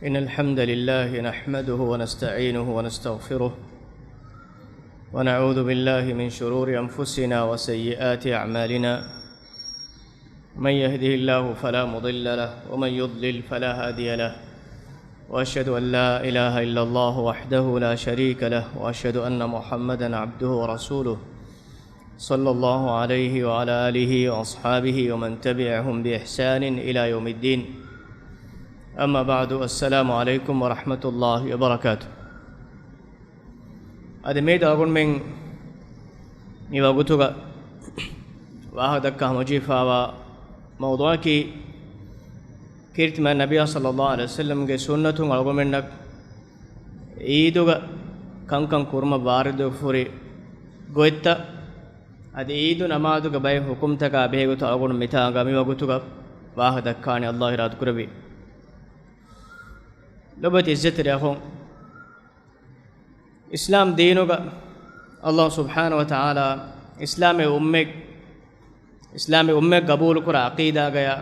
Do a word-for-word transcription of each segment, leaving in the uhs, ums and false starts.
إن الحمد لله نحمده ونستعينه ونستغفره، ونعوذ بالله من شرور أنفسنا وسيئات أعمالنا. من يهده الله فلا مضل له، ومن يضلل فلا هادي له. وأشهد أن لا إله إلا الله وحده لا شريك له، وأشهد أن محمدا عبده ورسوله، صلى الله عليه وعلى آله وأصحابه ومن تبعهم بإحسان إلى يوم الدين. أما بعد، السلام عليكم ورحمة الله وبركاته. އަދި މިއަދު އަޅުގަނޑުމެން މި ވަގުތުގަ ވާހަކަ ދައްކާ ހަމަޖެހިފައިވާ މައުޟޫޢަކީ، ކީރިތި މާތް ނަބިއްޔާ ޞައްލައްލާހު ޢަލައިހި ވަސައްލަމްގެ ސުންނަތުން އަޅުގަނޑުމެންނަށް ޢީދުގަ ކަންކަން ކުރުމަށް ވާރިދުވެފަ ހުރި ގޮތްތައް، އަދި ޢީދު ނަމާދުގެ ބައެއް ޙުކުމްތަކާ ބެހޭގޮތަށް އަޅުގަނޑު މިތާނގަ މި ވަގުތުގަ ވާހަކަ ދައްކާނެ، ﷲ އިރާދަކުރެއްވިއްޔާ. ލޮބުވެތި ޢިއްޒަތްތެރި އަޚުން، އިސްލާމް ދީނުގަ ﷲ ސުބްޙާނަހޫ ވަތަޢާލާ އިސްލާމީ އުއްމަތް، އިސްލާމީ އުއްމަތް ގަބޫލުކުރާ ޢަޤީދާގަޔާ،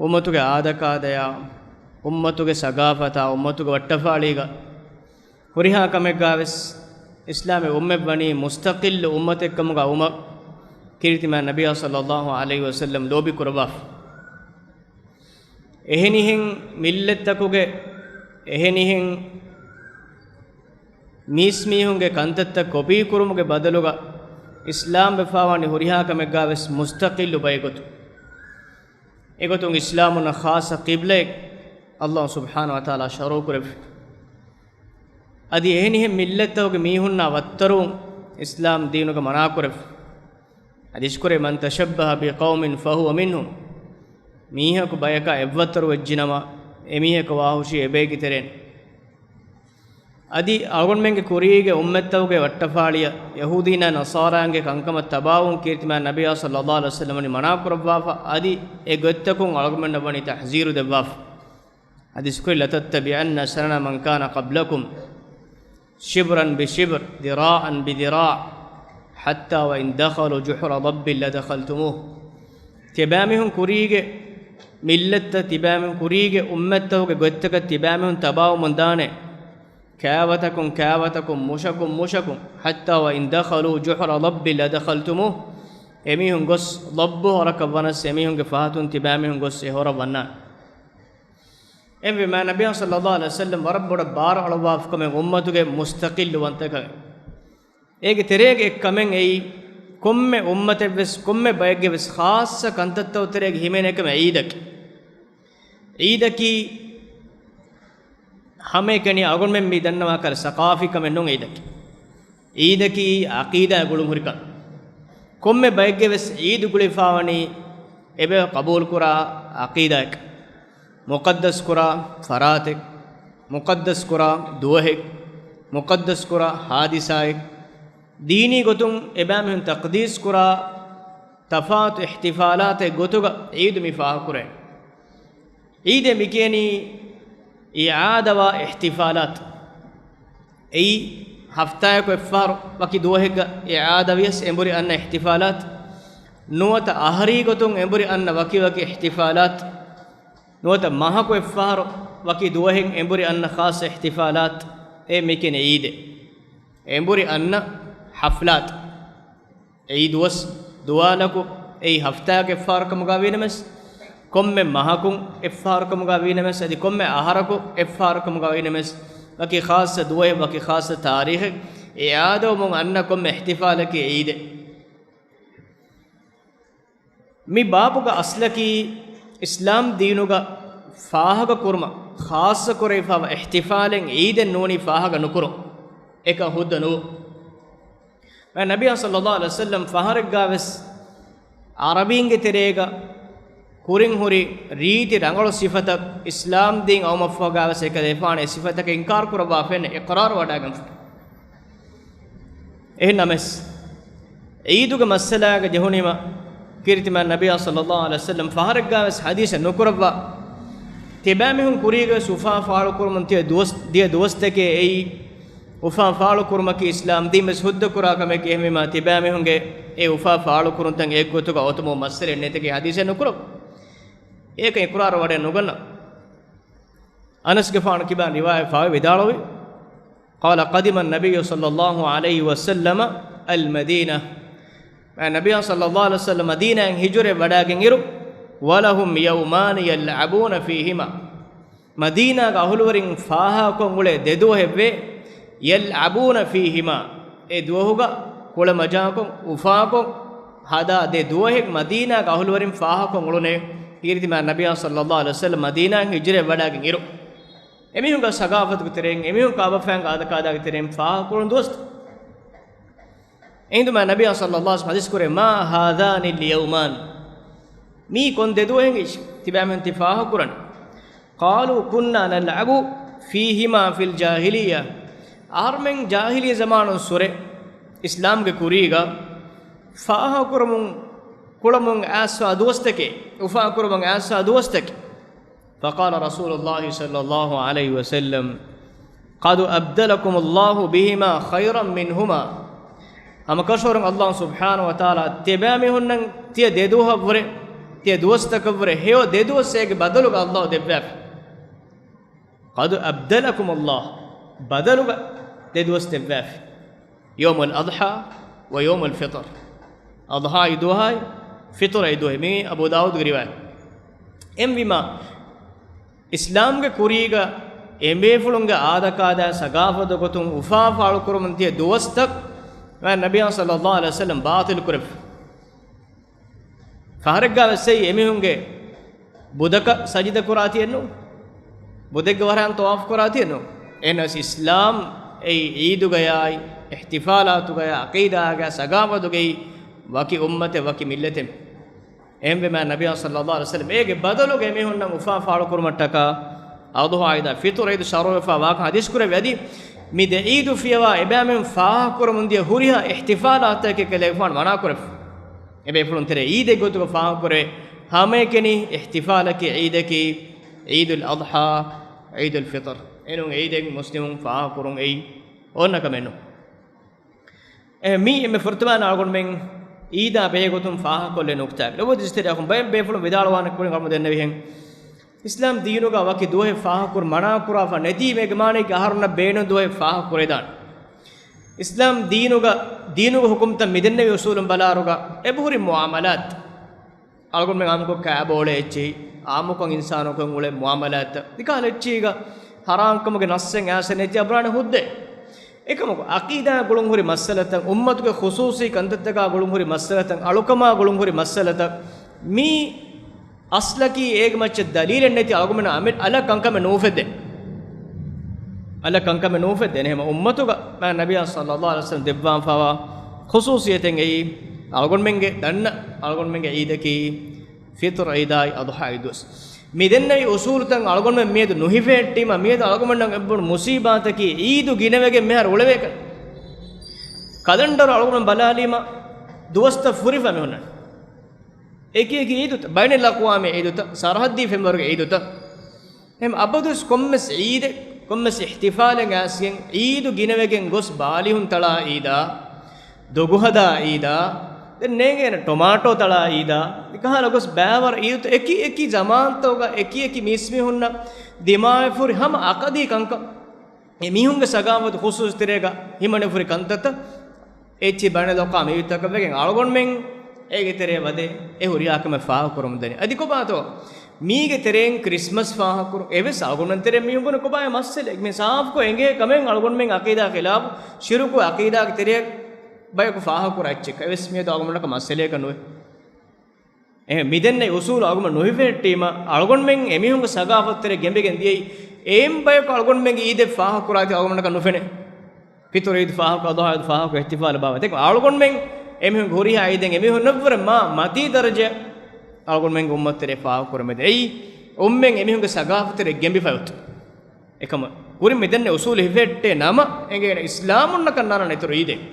އުއްމަތުގެ އާދަކާދަޔާ، އުއްމަތުގެ ސަގާފަތާ، އުއްމަތުގެ ވައްޓަފާޅީގަ ހުރިހާ ކަމެއްގާވެސް އިސްލާމީ އުއްމަތް ވަނީ މުސްތަޤިއްލު އުއްމަތެއްކަމުގަ އައުމަށް ކީރިތި މާތް ނަބިއްޔާ ޞައްލައްލާހު ޢަލައިހި ވަސައްލަމް ލޯބި ކުރައްވާފަ. އެހެނިހެން މިއްލަތްތަކުގެ، އެހެނިހެން މީސްމީހުންގެ ކަންތައްތައް ކޮޕީ ކުރުމުގެ ބަދަލުގަ، އިސްލާމް ވެފާވާނީ ހުރިހާ ކަމެއްގާވެސް މުސްތަޤިއްލު ބައެއްގޮތުން. އެގޮތުން އިސްލާމުންނަށް ޚާއްޞަ ޤިބްލައެއް ﷲ ސުބްޙާނަހޫ ވަތަޢާލާ ޝަރުޢުކުރެއްވި. އަދި އެހެނިހެން މިއްލަތްތަކުގެ މީހުންނާ ވައްތަރުވުން އިސްލާމް ދީނުގަ މަނާކުރެއްވި. ޙަދީޘްކުރޭ، من تشبه بقوم فهو منهم. މީހަކު ބަޔަކާ އެއްވައްތަރު ވެއްޖިނަމަ، އެމީހަކު ވާހުށީ އެބައެއްގެ ތެރޭން. އަދި އަޅުގަނޑުމެންގެ ކުރީގެ އުއްމަތްތަކުގެ ވައްޓަފާޅިއަށް ޔަހޫދީންނާ ނަޞާރާއިންގެ ކަންކަމަށް ތަބާވުން ކީރިތި މާތް ނަބިއްޔާ ޞައްލައްލާހު ޢަލައިހި ވަސައްލަމް ވަނީ މަނާކުރައްވާފަ، އަދި އެ ގޮތްތަކުން އަޅުގަނޑުމެންނަށް ވަނީ ތަޙްޒީރު ދެއްވާފަ. ޙަދީޘްކުރި، لتتبعن سنن من كان قبلكم شبرا بشبر ذراعا بذراع حتى وإن دخلوا جحر ضب لدخلتموه. ތިބާމީހުން ކުރީގެ މިއްލަތްތައް، ތިބާމީހުން ކުރީގެ އުއްމަތްތަކުގެ ގޮތްތަކަށް ތިބާމީހުން ތަބާވަމުން ދާނެ. ކާވަތަކުން ކާވަތަކުން، މުށަކުން މުށަކުން، حتى وإن دخلوا جحر ضب لدخلتموه. އެމީހުން ގޮސް ޟައްބު ހޮރަކަށް ވަނަސް، އެމީހުންގެ ފަހަތުން ތިބާމީހުން ގޮސް އެ ހޮރަށް ވަންނާނެ. އެހެންވީމާ، ނަބިއްޔާ ޞައްލައްލާހު ޢަލައިހި ވަސައްލަމް ވަރަށް ބޮޑަށް ބާރު އަޅުއްވާފަ ކަމެއް އުއްމަތުގެ މުސްތަޤިއްލުވަންތަކަމެއް. އޭގެ ތެރޭގެ އެއްކަމެއް އެއީ، ކޮންމެ އުއްމަތެއްވެސް، ކޮންމެ ބައެއްގެވެސް ޚާއްޞަ ކަންތައްތައް ތެރޭގަ ހިމެނޭ ކަމެއް ޢީދަކީ. ޢީދަކީ ހަމައެކަނި އަޅުގަނޑުމެން މި ދަންނަވާ ކަލަ ސަޤާފީ ކަމެއް ނޫން ޢީދަކީ. ޢީދަކީ ޢަޤީދާ ގުޅުން ހުރި ކަމެއް. ކޮންމެ ބައެއްގެވެސް ޢީދު ގުޅިފާވަނީ އެބަ ޤަބޫލުކުރާ ޢަޤީދާއެއް، މުޤައްދަސް ކުރާ ފަރާތެއް، މުޤައްދަސް ކުރާ ދުވަހެއް، މުޤައްދަސް ކުރާ ޙާދިސާއެއް، ދީނީ ގޮތުން އެބައިމީހުން ތަޤްދީސް ކުރާ ތަފާތު އިޙްތިފާލާތެއް ގޮތުގަ ޢީދު މި ފާހަގަކުރޭ. ޢީދޭ މިކިޔަނީ އިޢާދަވާ އިޙްތިފާލާތު. އެއީ ހަފްތާއަކު އެއްފަހަރު ވަކި ދުވަހެއްގަ އިޢާދަވިޔަސް އެނބުރި އަންނަ އިޙްތިފާލާތު. ނުވަތަ އަހަރީ ގޮތުން އެނބުރި އަންނަ ވަކި ވަކި އިޙްތިފާލާތު. ނުވަތަ މަހަކު އެއްފަހަރު ވަކި ދުވަހެއް އެނބުރި އަންނަ ޚާއްޞަ އިޙްތިފާލާތު. އެ މިކިޔަނީ ޢީދޭ. އެނބުރި އަންނަ ޙަފްލާތު. އެއީ ދުވަސް ދުވާލަކު، އެއީ ހަފްތާއަކު އެއްފަހަރު ކަމުގަ ވީނަމަވެސް، ކޮންމެ މަހަކުން އެއްފަހަރު ކަމުގަ ވީނަމަވެސް، އަދި ކޮންމެ އަހަރަކު އެއްފަހަރު ކަމުގަ ވީނަމަވެސް، ވަކި ޚާއްޞަ ދުވަހެއް، ވަކި ޚާއްޞަ ތާރީޚެއް އިޢާދަވަމުން އަންނަ ކޮންމެ އިޙްތިފާލަކީ ޢީދޭ. މި ބާބުގަ އަސްލަކީ، އިސްލާމް ދީނުގަ ފާހަގަ ކުރުމަށް ޚާއްޞަ ކުރެވިފާވާ އިޙްތިފާލެއް ޢީދެއް ނޫނީ ފާހަގަ ނުކުރުން. އެކަން ހުއްދަ ނުވުން. ނަބިއްޔާ ޞައްލައްލާހު ޢަލައިހި ވަސައްލަމް ފަހަރެއްގާވެސް ޢަރަބީންގެ ތެރޭގަ ކުރިން ހުރި ރީތި ރަނގަޅު ސިފަތައް އިސްލާމް ދީން އައުމަށްފަހުގާވެސް އެކަލޭފާނެ ސިފަތަކެއް އިންކާރު ކުރައްވާފައެއް ނެތް، އިޤްރާރު ވަޑައިގަންފަ. އެހެން ނަމަވެސް، ޢީދުގެ މައްސަލާގަ ޖެހުނީމަ، ކީރިތި މާތް ނަބިއްޔާ ޞައްލައްލާހު ޢަލައިހި ވަސައްލަމް ފަހަރެއްގާވެސް ޙަދީޘެއް ނުކުރައްވާ. ތިބާމީހުން ކުރީގަވެސް އުފާ ފާޅުކުރުމުން ތިޔަ ދުވަސް، ދިޔަ ދުވަސްތަކެއް އެއީ، އުފާ ފާޅުކުރުމަކީ އިސްލާމް ދީން ވެސް ހުއްދަ ކުރާ ކަމެކޭ. އެހެންވީމާ، ތިބާމީހުންގެ އެ އުފާ ފާޅުކުރުންތައް އެއްގޮތުގަ އޮތުމުގެ މައްސަލައެއް ނެތެކޭ ޙަދީޘެއް ނުކުރައްވާ. އޭކަ އިޤްރާރު ވަޑައެއް ނުގަންނަ. އަނަސްގެފާނު ކިބާ ރިވާޔަތް ފާވެ ވިދާޅުވި، قال قدم النبي صلى الله عليه وسلم المدينة، ނަބިޔާ ޞައްލައްލާހު ޢަލައިހި ވަސައްލަމް މަދީނާއިން ހިޖުރަ ވަޑާގެން އިރު، ولهم يومان يلعبون فيهما، މަދީނާގެ އަހުލުވެރިން ފާހަގަކޮށް އުޅޭ ދެ ދުވަހެއްވޭ، يلعبون فيهما، އެ ދުވަހުގަ ކުޅަމަޖާކޮށް، އުފާކޮށް، ހަދާ ދެ ދުވަހެއް މަދީނާގެ އަހުލުވެރިން ފާހަގަކޮށް އުޅުނޭ، ކީރިތި މާ ނަބިޔާ ޞައްލައްލާހު ޢަލައިހި ވަސައްލަމް މަދީނާއިން ހިޖުރަ ވަޑާގެން އިރު. އެމީހުންގެ ސަގާފަތުގެ ތެރެއިން، އެމީހުން ކާބަފައިން އާދަކާދާގެ ތެރެއިން ފާހަގަކުރުނު ދުވަސް. އެހިނދުމަ ނަބިޔާ ޞައްލައްލާހު ޢަލައިހި ވަސައްލަމް ޙަދީޘް ކުރޭ، ما هذان اليومان، މީ ކޮން ދެ ދުވަހެއް ތިބާމެން ތި ފާހަގަކުރަން؟ قالوا كنا نلعب فيهما في الجاهلية، އަހަރުމެން ޖާހިލީ ޒަމާނުން ސުރެ، އިސްލާމްގެ ކުރީގަ ފާހަގަކުރަމުން ކުޅަމުން އައިސްފާ ދުވަސްތަކެއް، އުފާކުރަމުން އައިސްފާ ދުވަސްތަކެއް. فقال رسول الله صلى الله عليه وسلم قد أبدلكم الله بهما خيرا منهما، ހަމަކަށަވަރުން ﷲ ސުބްޙާނަހޫ ވަތަޢާލާ ތިޔަބައިމީހުންނަށް ތިޔަ ދެ ދުވަހަށްވުރެ، ތިޔަ ދުވަސްތަކަށްވުރެ ހެޔޮ ދެ ދުވަސް އޭގެ ބަދަލުގަ ﷲ ދެއްވާފި. قد أبدلكم الله، ބަދަލުގަ ދެ ދުވަސް ދެއްވާފި. يوم الأضحى ويوم الفطر، އަޟްޙާ އީދު ދުވަހާއި، ފިޠުރު އީދު ދުވަހާއި. މީ އަބޫ ދާވޫދުގެ ރިވާޔަތް. އެހެންވީމާ، އިސްލާމްގެ ކުރީގަ އެނބޭފުޅުންގެ އާދަކާދާ ސަގާފަތުގެ ގޮތުން އުފާ ފާޅުކުރުމުން ތިޔަ ދުވަސްތައް ނަބިޔާ ޞައްލައްލާހު ޢަލައިހި ވަސައްލަމް ބާޠިލު ކުރެއްވި. ފަހަރެއްގާ ވެސް އެއީ އެމީހުންގެ ބުދަކަށް ސަޖިދަ ކުރާތީއެއްނު، ބުދެއްގެ ވަރަށް ޠަވާފު ކުރާތީއެއްނު. އެހެނަސް އިސްލާމް އެއީ ޢީދުގަޔާއި، އިޙްތިފާލާތުގަޔާ، ޢަޤީދާގަ ސަގާފަތުގައި ވަކި އުއްމަތެއް، ވަކި މިއްލަތެއް. އެހެންވީމާ ނަބިޔާ ޞައްލައްލާހު ޢަލައިހި ވަސައްލަމް އޭގެ ބަދަލުގަ އެމީހުންނަށް އުފާ ފާޅުކުރުމަށްޓަކާ އަޟްޙާ ޢީދާ ފިޠުރު ޢީދު ޝަރުޢުވެފާ ވާކަން ޙަދީޘް ކުރެއްވި. އަދި މި ދެ ޢީދު ފިޔަވާ އެބައިމީހުން ފާހަގަކުރަމުން ދިޔަ ހުރިހާ އިޙްތިފާލާތަކެއް ކަލޭގެފާނު މަނާކުރެއްވި. އެބޭފުޅުން ތެރޭ ޢީދެއް ގޮތުގަ ފާހަގަކުރޭ ހަމައެކަނި އިޙްތިފާލަކީ ޢީދަކީ ޢީދުލް އަޟްޙާ، ޢީދުލް ފިޠުރު. އެނޫން ޢީދެއް މުސްލިމުން ފާހަގަކުރުން އެއީ އޮންނަ ކަމެއް ނޫން. އެ، މީ އެންމެ ފުރަތަމަ އަޅުގަނޑުމެން ޢީދާ ބެހޭ ގޮތުން ފާހަގަކޮށްލެ ނުކްތާ. ލޮބުވެތި އިސްތެރިޔާކުން ބައެއް ބޭފުޅުން ވިދާޅުވާނެ ކުރިން އަޅުގަނޑު ދެންނެވިހެން، އިސްލާމް ދީނުގަ ވަކި ދުވަހެއް ފާހަގަކުރުން މަނާކުރާފަ ނެތީމޭގެ މާނައީ އަހަރުންނަށް ބޭނުން ދުވަހެއް ފާހަގަކުރެދާނެ. އިސްލާމް ދީނުގަ، ދީނުގެ ޙުކުމްތައް މިދެންނެވި އުޞޫލުން ބަލާރުގަ އެބަހުރި މުޢާމަލާތު. އަޅުގަނޑުމެން އާއްމުކޮށް ކާބޯޅެ އެއްޗެހި، އާއްމުކޮށް އިންސާނުން އުޅޭ މުޢާމަލާތްތައް ތިކަހަލަ އެއްޗެހީގަ ޙަރާންކަމުގެ ނައްސެއް އައިސް ނެތި އަބުރާނެ ހުއްދަ. އެކަމަކު، ޢަޤީދާ ގުޅުން ހުރި މައްސަލަތައް، އުއްމަތުގެ ޚުޞޫޞީ ކަންތައްތަކާ ގުޅުން ހުރި މައްސަލަތައް، އަޅުކަމާ ގުޅުން ހުރި މައްސަލަތައް، މީ އަސްލަކީ އޭގެ މައްޗަށް ދަލީލެއް ނެތި އަޅުގަނޑުމެން އަމި-، އަލަށް ކަންކަމެއް ނޫފެއްދޭ. އަލަށް ކަންކަމެއް ނޫފެއްދޭނެ. އެހެން އުއްމަތުގަ މާ ނަބިޔާ ޞައްލައްލާހު ޢަލައިހި ވަސައްލަމް ދެއްވާފަވާ ޚުޞޫޞިއްޔަތެއް އެއީ، އަޅުގަނޑުމެންގެ ދަންނަ އަޅުގަނޑުމެންގެ ޢީދަކީ ފިޠުރު ޢީދާއި އަޟްޙާ ޢީދު ވެސް. މިދެންނެވި އުޞޫލުތައް އަޅުގަނޑުމެން މިއަދު ނުހިފޭއްޓީމަ، މިއަދު އަޅުގަނޑުމެންނަށް އެބަ ބޮޑު މުޞީބާތަކީ ޢީދު ގިނަވެގެން މިހާރު އުޅެވޭކަން. ކަލަންޑަރު އަޅުގަނޑުމެން ބަލާލީމަ، ދުވަސްތައް ފުރިފަ މިހުންނަން. އެކި އެކި ޢީދުތައް، ބައިނަލްއަޤްވާމީ ޢީދުތައް، ސަރަޙައްދީ ފެންވަރުގެ ޢީދުތައް. އެހެން އަބަދުވެސް ކޮންމެސް ޢީދެއް، ކޮންމެސް އިޙްތިފާލެއް އައިސްގެން ޢީދު ގިނަވެގެން ގޮސް ބާލިހުން ތަޅާ ޢީދާ، ދޮގުހަދާ ޢީދާ، ދެން ނޭނގޭނެ ޓޮމާޓޯ ތަޅާ ޢީދާ، މިކަހަލަ ގޮސް ބައިވަރު ޢީދުތައް އެކި އެކި ޒަމާންތަކުގަ އެކި އެކި މީސްމީހުންނަށް ދިމާވެފަ ހުރި ހަމަ އަކަދީ ކަންކަން. އެ މީހުންގެ ސަގާފަތު ޚުޞޫޞީ ތެރޭގަ ހިމަނެފަ ހުރި ކަންތައްތައް އެއްޗި ބައިނަލްއަޤްވާމީ ޢީދުތަކަށް ވެގެން އަޅުގަނޑުމެން އޭގެ ތެރޭ ވަދެ އެ ހުރިހާ ކަމެއް ފާހަގަކުރަމުން ދަނީ. އަދި ކޮބާތޯ މީގެ ތެރެއިން ކްރިސްމަސް ފާހަގަކުރުން އެވެސް އަޅުގަނޑުމެން ތެރޭ މީހުން ކުރި ކޮބާ މައްސަލައެއް؟ މި ސާފުކޮށް އެނގޭ ކަމެއް އަޅުގަނޑުމެން ޢަޤީދާ ޚިލާފު، ޝިރުކު ޢަޤީދާގެ ތެރެއަށް ބަޔަކު ފާހަގަކުރާ އެއްޗެއް އެވެސް މިއަދު އަޅުގަނޑަކަށް މައްސަލައަކަށް ނުވޭ. އެހެން މިދެންނެވި އުޞޫލު އަޅުގަނޑު ނުހިފެހެއްޓީމަ، އަޅުގަނޑުމެން އެމީހުންގެ ސަގާފަތު ތެރެ ގެނބިގެން ދިޔައީ، އެއިން ބަޔަކު އަޅުގަނޑުމެންގެ ޢީދެއް ފާހަގަކުރާތީ އަޅުގަނޑަކަށް ނުފެނޭ. ފިޠުރު ޢީދު ފާހަގަ، އަޟްޙާ ޢީދު ފާހަގަ އިޙްތިފާލު ބާވަތެއް އަޅުގަނޑުމެން އެމީހުންގެ ހުރިހާ ޢީދެއް އެމީހުންނަށްވުރެ މާ މަތީ ދަރަޖަ އަޅުގަނޑުމެންގެ އުއްމަތު ތެރޭ ފާހަގަ ކުރަމެދެ. އެއީ އުއްމަތް އެމީހުންގެ ސަގާފަތު ތެރޭ ގެނބިފައި އޮތު. އެކަމަ ކުރިން މިދެންނެ އުޞޫލު ހިފެއްޓޭ ނަމަ، އެނގޭނެ އިސްލާމުންނަކަށް ނާންނާނެ އިތުރު ޢީދެއް.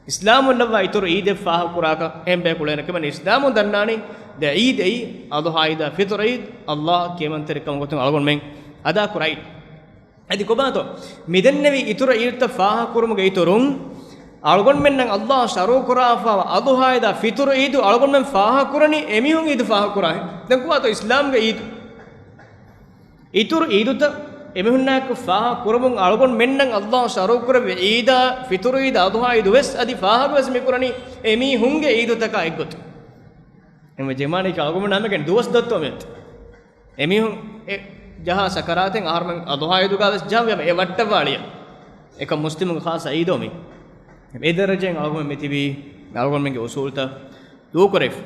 އިސްލާމުން ލައްވާ އިތުރު ޢީދެއް ފާހަގަ ކުރާކަށް އެހެން ބަޔަކު އުޅޭނެ ކަމެއް ނޫން. އިސްލާމުން ދަންނާނީ ދެ ޢީދެއް، އަޟްޙާ ޢީދާ ފިޠުރު ޢީދު، ﷲ އަށް ކިޔަމަންތެރިކަމުގެ ގޮތުން އަޅުގަނޑުމެން އަދާކުރާ ޢީދު. އަދި ކޮބާތޯ މިދެންނެވި އިތުރު ޢީދުތައް ފާހަގަކުރުމުގެ އިތުރުން، އަޅުގަނޑުމެންނަށް ﷲ ޝަރުޢުކުރާފައިވާ އަޟްޙާ ޢީދާ ފިޠުރު ޢީދު އަޅުގަނޑުމެން ފާހަގަކުރަނީ އެމީހުން ޢީދު ފާހަގަކުރާހެން. ދެން ކޮބާތޯ އިސްލާމްގެ ޢީދު؟ އިތުރު ޢީދުތައް އެމީހުންނާއެކު ފާހަގަ ކުރަމުން އަޅުގަނޑުމެންނަށް ﷲ ޝަރުޢު ކުރެއްވި ޢީދާ، ފިޠުރު ޢީދާ، އަޟުޙާ ޢީދު ވެސް އަދި ފާހަގަވެސް މިކުރަނީ އެމީހުންގެ ޢީދުތަކާ އެއްގޮތަށް. އެމަ ޖެހިމާނީ އަޅުގަނޑުމެންނާ ހަމައެކަނި ދުވަސް ދޮއްތޯ މިއޮތީ. އެމީހުން އެ ޖަހާ ސަކަރާތެއް އަހަރުމެން އަޟުޙާ ޢީދުގަ ވެސް ޖަހަން ވީމަ އެ ވައްޓަށްވާ އަޅިއަށް. އެކަން މުސްލިމުންގެ ޚާއްޞަ ޢީދޯ މީ. އެ ދަރަޖައިން އަޅުގަނޑުމެން މިތިބީ އަޅުގަނޑުމެންގެ އުޞޫލުތައް ދޫކުރެވިފަ.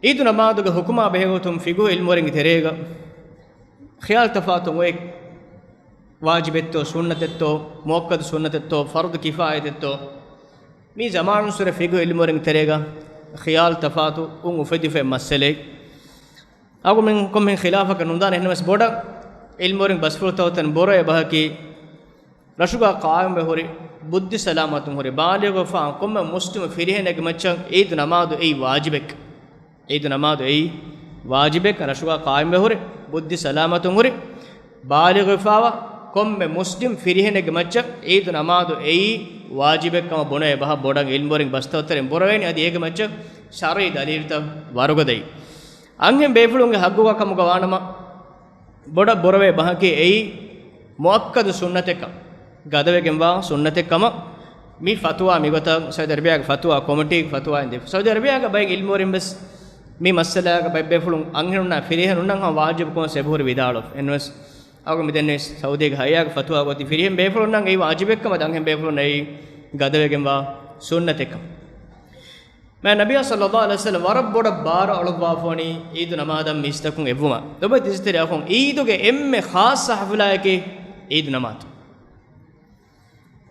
ޢީދު ނަމާދުގެ ޙުކުމާ ބެހޭގޮތުން ފިޤުހު ޢިލްމުވެރިންގެ ތެރޭގަ ޚިޔާލު ތަފާތު އޮތް، ވާޖިބެއްތޯ، ސުންނަތެއްތޯ، މުއައްކަދު ސުންނަތެއްތޯ، ފަރުޟު ކިފާޔަތެއްތޯ، މި ޒަމާނުއްސުރެ ފިޤުހު ޢިލްމުވެރިންގެ ތެރޭގަ ޚިޔާލު ތަފާތު އުން އުފެދިފައި މައްސަލައެއް. އަގު މި ކޮންމެހެން ޚިލާފަކަށް ނުދާނެ. އެހެންނަމަވެސް ބޮޑަށް ޢިލްމުވެރިން ބަސްފުޅު ތައް އޮތަން ބުރައެއް ބަހަކީ، ރަށުގަ ޤާއިމްވެ ހުރި، ބުއްދި ސަލާމަތުން ހުރި، ބާލިޣުވެފާ ކޮންމެ މުސްލިމު ފިރިހެނެއްގެ މައްޗަށް ޢީދު ނަމާދު އެއީ ވާޖިބެއް. ޢީދު ނަމާދު އެއީ ވާޖިބެއް. ރަށުގަ ޤާއިމްވެ ހުރި، ބުއްދި ސަލާމަތުން ހުރި، ބާލިޣުވެފާވާ ކޮންމެ މުސްލިމް ފިރިހެނެއްގެ މައްޗަށް ޢީދު ނަމާދު އެއީ ވާޖިބެއް ކަމަށް ބުނެވޭ ބަހަށް ބޮޑަށް ޢިލްމުވެރިން ބަސްތައް އޮތްތެރެއިން ބުރަވޭނީ. އަދި އޭގެ މައްޗަށް ޝަރުޢީ ދަލީލުތައް ވަރުގަދައި. އަންހެން ބޭފުޅުންގެ ޙައްޤުގަ ކަމުގަ ވާނަމަ، ބޮޑަށް ބުރަވޭ ބަހަކީ އެއީ މުއައްކަދު ސުންނަތެއްކަން، ގަދަވެގެންވާ ސުންނަތެއް ކަމަށް. މި ފަތުވާ މިގޮތަށް ސައުދި އަރަބިޔާގެ ފަތުވާ ކޮމިޓީގެ ފަތުވާއިން ދެ، ސައުދި އަރަބިޔާގެ ބައެއް ޢިލްމުވެރިން ވެސް މި މައްސަލާގަ ބައެއް ބޭފުޅުން އަންހެނުންނާ ފިރިހެނުންނަށް ހަމަ ވާޖިބުކަމަށް އެބަހުރި ވިދާޅުވެފަ. އެހެންނަމަވެސް އަގު މިދެންނެވި ސައުދީގެ ހައިޔާގެ ފަތުވާ ގޮތި ފިރިހެން ބޭފުޅުންނަށް އެއީ ވާޖިބެއްކަމަށް އަންހެން ބޭފުޅުން އެއީ ގަދަވެގެންވާ ސުންނަތެއްކަމަށް. މާ ނަބިޔާ ޞައްލައްލާހު ޢަލައިހި ވަސައްލަމަ ވަރަށް ބޮޑަށް ބާރު އަޅުއްވާފަވަނީ ޢީދު ނަމާދަށް މީސްތަކުން އެއްވުމަށް. ލޮބުވެތި އިސްތެރި އަޚުން، ޢީދުގެ އެންމެ ޚާއްޞަ ޙަފުލާއަކީ ޢީދު ނަމާދު.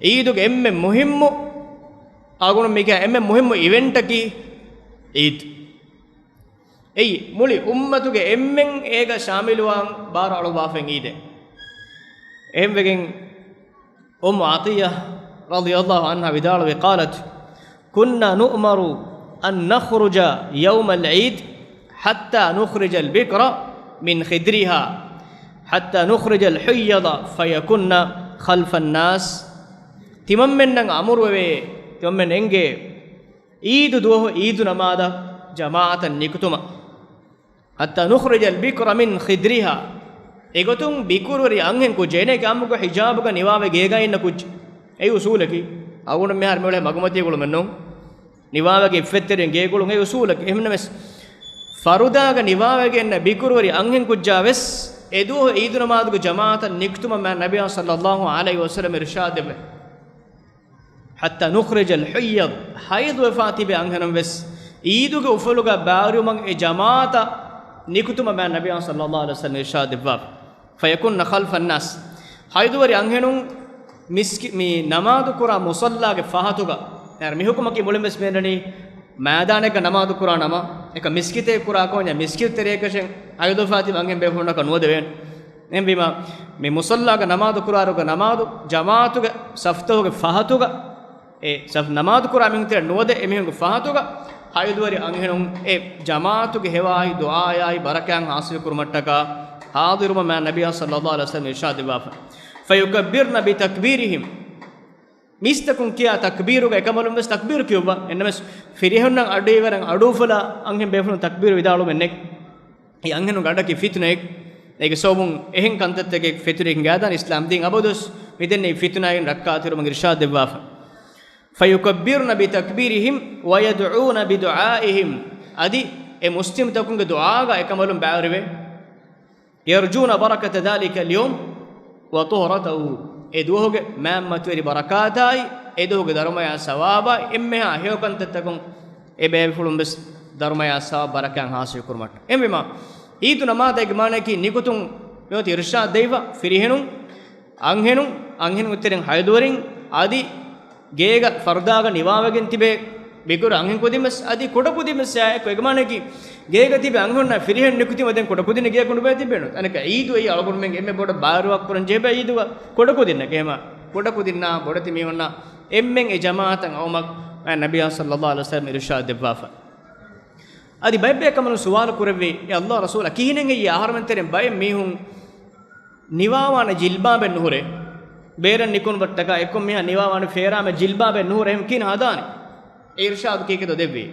ޢީދުގެ އެންމެ މުހިއްމު، އަޅުގަނޑު މިގެ އެންމެ މުހިއްމު އިވެންޓަކީ ޢީދު. އެއީ މުޅި އުއްމަތުގެ އެންމެން އޭގަ ޝާމިލުވާން ބާރު އަޅުއްވާފައި ޢީދެއް. އެހެންވެގެން އުއްމު ޢަޠިއްޔާ ރަޟިޔައްލާހު ޢަންހާ ވިދާޅުވި، قالت: كنا نؤمر أن نخرج يوم العيد حتى نخرج البكر من خدرها حتى نخرج الحيض فيكن خلف الناس. ތިމަންމެންނަށް އަމުރުވެވޭ، ތިމަންމެން އެނގޭ، ޢީދު ދުވަހު ޢީދު ނަމާދަށް ޖަމާޢަތަށް ނިކުތުމަށް. حتى نخرج البكر من خدرها. އެގޮތުން ބިކުރުވެރި އަންހެން ކުއްޖެއް، އޭނަގެ އާއްމުގަ ޙިޖާބުގަ ނިވާވެ ގޭގަ އިންނަ ކުއްޖެއް. އެއީ އުޞޫލަކީ. އަޅުގަނޑު މިހާރު މިއުޅޭ މަގުމަތީ ގުޅުމެއްނޫން. ނިވާވެގެ އިއްފަތްތެރިން ގޭ ގުޅުން އެއީ އުޞޫލަކީ. އެހެންނަމަވެސް، ފަރުދާގަ ނިވާވެގެންނަ ބިކުރުވެރި އަންހެން ކުއްޖާ ވެސް އެދުވަހު ޢީދު ނަމާދުގެ ޖަމާޢަތަށް ނިކުތުމަށް މާ ނަބިއްޔާ ޞައްލައްލާހު ޢަލައިހި ވަސައްލަމަ އިރުޝާދު ދެއްވޭ. حتى نخرج الحيض، ޙައިޟުވެފާ ތިބި އަންހެނުން ވެސް ޢީދުގެ އުފުލުގަ ބައިވެރިވުމަށް އެ ޖަމާޢަތަށް ނިކުތުމަށް މާ ނަބިއްޔާ ޞައްލައްލާހު ޢަލައިހި ވަސައްލަމަ އިރުޝާދު ދެއްވާފަ. فيكن خلف الناس. ޙައިޟުވެރި އަންހެނުން މިސްކި-، މި ނަމާދު ކުރާ މުޞައްލާގެ ފަހަތުގަ، މި ޙުކުމަކީ މުޅިން ވެސް ބޭނުނީ މައިދާނެއްގަ ނަމާދު ކުރާ ނަމަ، އެކަ މިސްކިތޭ ކުރާ ކޯންޏާ މިސްކިތު ތެރޭގަ އައިސް ޙައިޟުވެފާ ތިބި އަންހެން ބޭފުޅުންނަކަށް ނުވަދެވޭނެ. އެހެންވީމާ، މި މުޞައްލާގަ ނަމާދު ކުރާއިރުގަ ނަމާދު ޖަމާޢަތުގެ ޞަފްތަކުގެ ފަހަތުގަ، އެ ޞަފް ނަމާދު ކުރާ މީހުން ތެރެއަށް ނުވަދެ އެމީހުންގެ ފަހަތުގަ، ޙައިޟުވެރި އަންހެނުން އެ ޖަމާޢަތުގެ ހެވާއި ދުޢާޔާއި ބަރަކާތް ޙާޞިލު ކުރުމަށްޓަކާ ޙާޟިރުވުމަށް މާ ނަބިއްޔާ ޞައްލައްލާހު ޢަލައިހި ވަސައްލަމަ އިރުޝާދު ދެއްވާފަ. فيكبرن بتكبيرهم. މީސްތަކުން ކިޔާ ތަކްބީރުގަ އެކަނބަލުން ވެސް ތަކްބީރު ކިޔުއްވާ. އެހެންނަމަވެސް، ފިރިހެނުންނަށް އަޑުއިވަރަށް އަޑުއުފުލާ އަންހެން ބޭފުޅުން ތަކްބީރު ވިދާޅުވުމެއް ނެތް. އެ އަންހެނުންގެ އަޑަކީ ފިތުނައެއް. އޭގެ ސަބަބުން އެހެން ކަންތައްތަކެއް ފެތުރި ހިނގާދާނެ އިސްލާމް ދީން އަބަދުވެސް މިދެންނެވި ފިތުނައިން ރައްކާތެރިވުމަށް އިރުޝާދު ދެއްވާފަ. فيكبرن بتكبيرهم ويدعون بدعائهم. އަދި އެ މުސްލިމްތަކުންގެ ދުޢާގަ އެކަނބަލުން ބައިވެރިވެ. يرجون بركة ذلك اليوم وطهرته. އެ ދުވަހުގެ މާތް މަތިވެރި ބަރަކާތާއި، އެ ދުވަހުގެ ދަރުމަޔާ ސަވާބާއި، އެންމެހާ ހެޔޮ ކަންތައްތަކުން އެ ބޭފުޅުން ވެސް ދަރުމަޔާ ސަވާބު ބަރަކާތް ޙާޞިލު ކުރުމަށްޓަކާ. އެހެންވީމާ، ޢީދު ނަމާދަށް އޭގެ މާނައަކީ ނިކުތުން މިއޮތީ އިރުޝާދު ދެއްވާ ފިރިހެނުން، އަންހެނުން، އަންހެނުން ތެރެއިން ޙައިޟުވެރިން، އަދި ގޭގަ ފަރުދާގަ ނިވާވެގެން ތިބޭ ބިކުރު އަންހެން ކުދިން ވެސް އަދި ކުޑަ ކުދިން ވެސް އާއެކު އޭގެ މާނައަކީ، ގޭގަ ތިބި އަންހެނުންނާ ފިރިހެން ނިކުތީމަ ދެން ކުޑަ ކުދިން ގޭގަ ނުބައި ތިބޭނު. އަނެކަ ޢީދު އެއީ އަޅުގަނޑުމެން އެންމެ ބޮޑަށް ބާރުވާ ކުރަން ޖެހޭ ބައި ޢީދުގަ ކުޑަ ކުދިންނަކީ. އެހެންމާ ކުޑަ ކުދިންނާ ބޮޑެތި މީހުންނާ އެންމެން އެ ޖަމާޢަތަށް އައުމަށް ނަބިއްޔާ ޞައްލައްލާހު ޢަލައިހި ވަސައްލަމަ އިރުޝާދު ދެއްވާފަ. އަދި ބައެއްބަޔަކަށް ކަނބަލުން ސުވާލު ކުރެއްވި، އޭ ﷲ ރަސޫލާ، ކިހިނެއް ހެއްޔޭ އަހަރުމެން ތެރެއިން ބައެއް މީހުން ނިވާވާނެ ޖިލްބާބެއް ނުހުރޭ؟ ބޭރަށް ނިކުން ވައްޓަކާ އެއްކޮށް މީހާ ނިވާވާނެ ފޭރާމެ ޖިލްބާބެއް ނުހުރޭ، އެހެން ކިހިނެއް ހަދާނެ؟ އެ އިރުޝާދު ކީކޭތޯ ދެއްވީ؟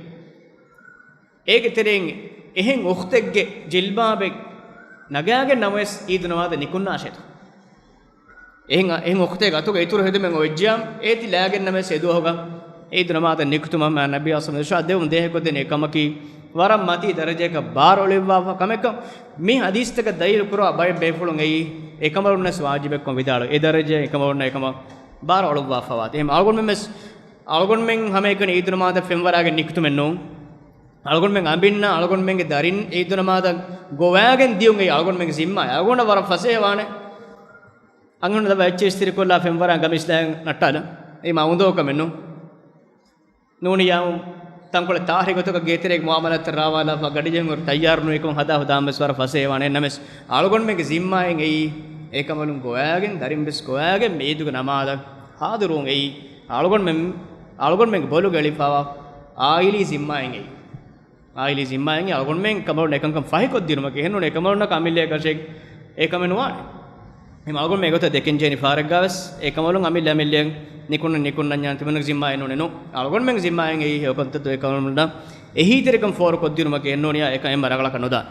އޭގެ ތެރެއިން އެހެން އުޚްތެއްގެ ޖިލްބާބެއް ނަގާގެން ނަމަވެސް އީދު ނަމާދަށް ނިކުންނާށޭތޯ. އެހެން، އެހެން ވަޤުތެއް ގަތުގަ އިތުރު ހެދުމެއް އޮވެއްޖިޔާ، އޭތި ލާގެން ނަމަވެސް އެ ދުވަހުގަ އީދު ނަމާދަށް ނިކުތުމަށް ނަބީ އަސްލަމް އިރުޝާދު ދެވުން ދޭހަކޮށްދޭނެ އެކަމަކީ، ވަރަށް މަތީ ދަރަޖައަކަށް ބާރު އޮޅިއްވާފަ ކަމެއްކަން. މި ޙަދީޘްތަކަށް ދަލީލު ކުރާ ބައެއް ބޭފުޅުން އެއީ، އެކަމަރުންނަސް ވާޖިބެއްކޮށް ވިދާޅު އެ ދަރަޖައެއް އެކަމަރުންނަށް އެކަމަށް ބާރު އޮޅުއްވާފަ ވާތީ. އެހެން އަޅުގަނޑުމެން ވެސް، އަޅުގަނޑުމެން ހަމައެކަނި އީދު ނަމާދަށް ފެންވަރާގެން ނިކުތުމެއް ނޫން. އަޅުގަނޑުމެން އަނބިންނަށް އަޅުގަނޑުމެންގެ ދަރިން އީދު ނަމާދަށް ގޮވާގެން ދިޔުން އެއީ އަޅުގަނޑުމެންގެ ޒިންމާ. އަޅުގަނޑަށް ވަރަށް ފަސޭހަވާނެ. އަންހެނުން ލައްވާ އެއްޗެއް އިސްތިރިކޮށްލާ ފެންވަރާ ގަމީސްލާ ނައްޓާލަން. އެއީ މާ އުނދޯކަމެއް ނޫން. ނޫނިއްޔާމު ތަންކޮޅެއް ތާހިރު ގޮތަކަށް ގޭތެރޭގެ މުއާމަލާތަށް ރާވާލާފަ ގަޑިޖެހުން ހުރި ތައްޔާރު ނުވިކަމަށް ހަދާ ހުދާ ނަމަވެސް ވަރަށް ފަސޭހަވާނެ. ނަމަވެސް އަޅުގަނޑުމެންގެ ޒިންމާއިން އެއީ އެކަނބަލުން ގޮވާގެން ދަރިން ވެސް ގޮވާގެން މި އީދުގެ ނަމާދަށް ހާޟިރުވުން އެއީ އަޅުގަނޑުމެން، އަޅުގަނޑުމެންގެ ބޮލުގަ އެޅިފައިވާ އާއިލީ ޒިންމާއިން އެއީ. އާއިލީ ޒިންމާއިން އަޅުގަނޑުމެން އެކަނބަލުން އެކަންކަން ފަހިކޮށްދިނުމަކީ. އެހެންނޫން އެކަނބަލުންނަކަށް އަމިއްލައަކަށެއް އެކަމެއް ނުވާނެ. އެހެން އަޅުގަނޑުމެން އެގޮތަށް ދެކެން ޖެހެނީ ފާރެއްގަ ވެސް އެކަނބަލުން އަމިއްލަ އަމިއްލައަށް ނިކުންނަން ނިކުންނަންޏާ ތިމަންނަގެ ޒިންމާއެއް ނޫނޭ ނޫން. އަޅުގަނޑުމެންގެ ޒިންމާއިން އެއީ އެކަންތައް އެކަނބަލުންނަށް އެހީތެރިކަން ފޯރުކޮށްދިނުމަކީ. އެހެންނޫނިއްޔާ އެކަން އެންމެ ރަނގަޅަކަށް ނުދާނެ.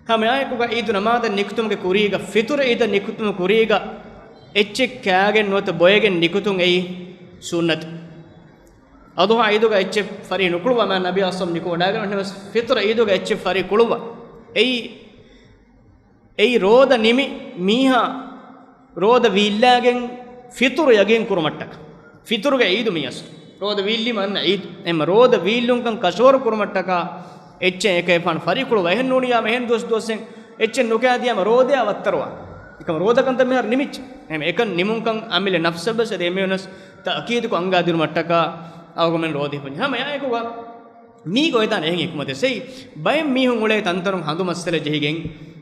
ހަމައެއާއެކުގަ އީދު ނަމާދަށް ނިކުތުމުގެ ކުރީގަ، ފިޠުރު އީދަށް ނިކުތުމުގެ ކުރީގަ އެއްޗެއް ކާގެން ނުވަތަ ބޮއެގެން ނިކުތުން އެއީ ސުންނަތު. އަޟުޙާ އީދުގަ އެއްޗެއް ފަރި ނުކުޅުވާ މާ ނަބީ އަސްލަމް ނިކުމެވަޑައިގަންނަވަނީ. ނަމަވެސް ފިޠުރު އީދުގަ އެއްޗެއް ފަރި ކުޅުއްވާ. އެއީ، އެއީ ރޯދަ ނިމި މީހާ ރޯދަ ވީއްލާގެން ފިޠުރު ޔަގީން ކުރުމަށްޓަކާ. ފިޠުރުގެ އީދު މި އަސްލު. ރޯދަ ވީއްލީމަ އަންނަ އީދު. އެމަ ރޯދަ ވީއްލުންކަން ކަށަވަރު ކުރުމަށްޓަކާ އެއްޗެއް އެކަ އެފާން ފަރި ކުޅުވާ. އެހެން ނޫނިއްޔާމަ އެހެން ދުވަސް ދުވަސް އެއްޗެއް ނުކާދިޔާމަ ރޯދަޔާ ވައްތަރުވާ. އެކަމަ ރޯދަކަންތައް މިހާރު ނިމިއްޖެ. އެމަ އެކަން ނިމުންކަން އަމިއްލަ ނަފްސަށް ވެސް އެދޭ އެމީހުންނަސް ތައުކީދުކޮށް އަންގާދިނުމަށްޓަކާ އަޅުގަނޑުމެން ރޯދަ ހިފަން. ހަމައެއާއެކުގަ މީގަ އޮވެދާނެ އެހެން ޙިކުމަތެއް. ސެއް ބައެއް މީހުން އުޅޭ ތަންތަނުން ހަނދު މައްސަލަ ޖެހިގެން،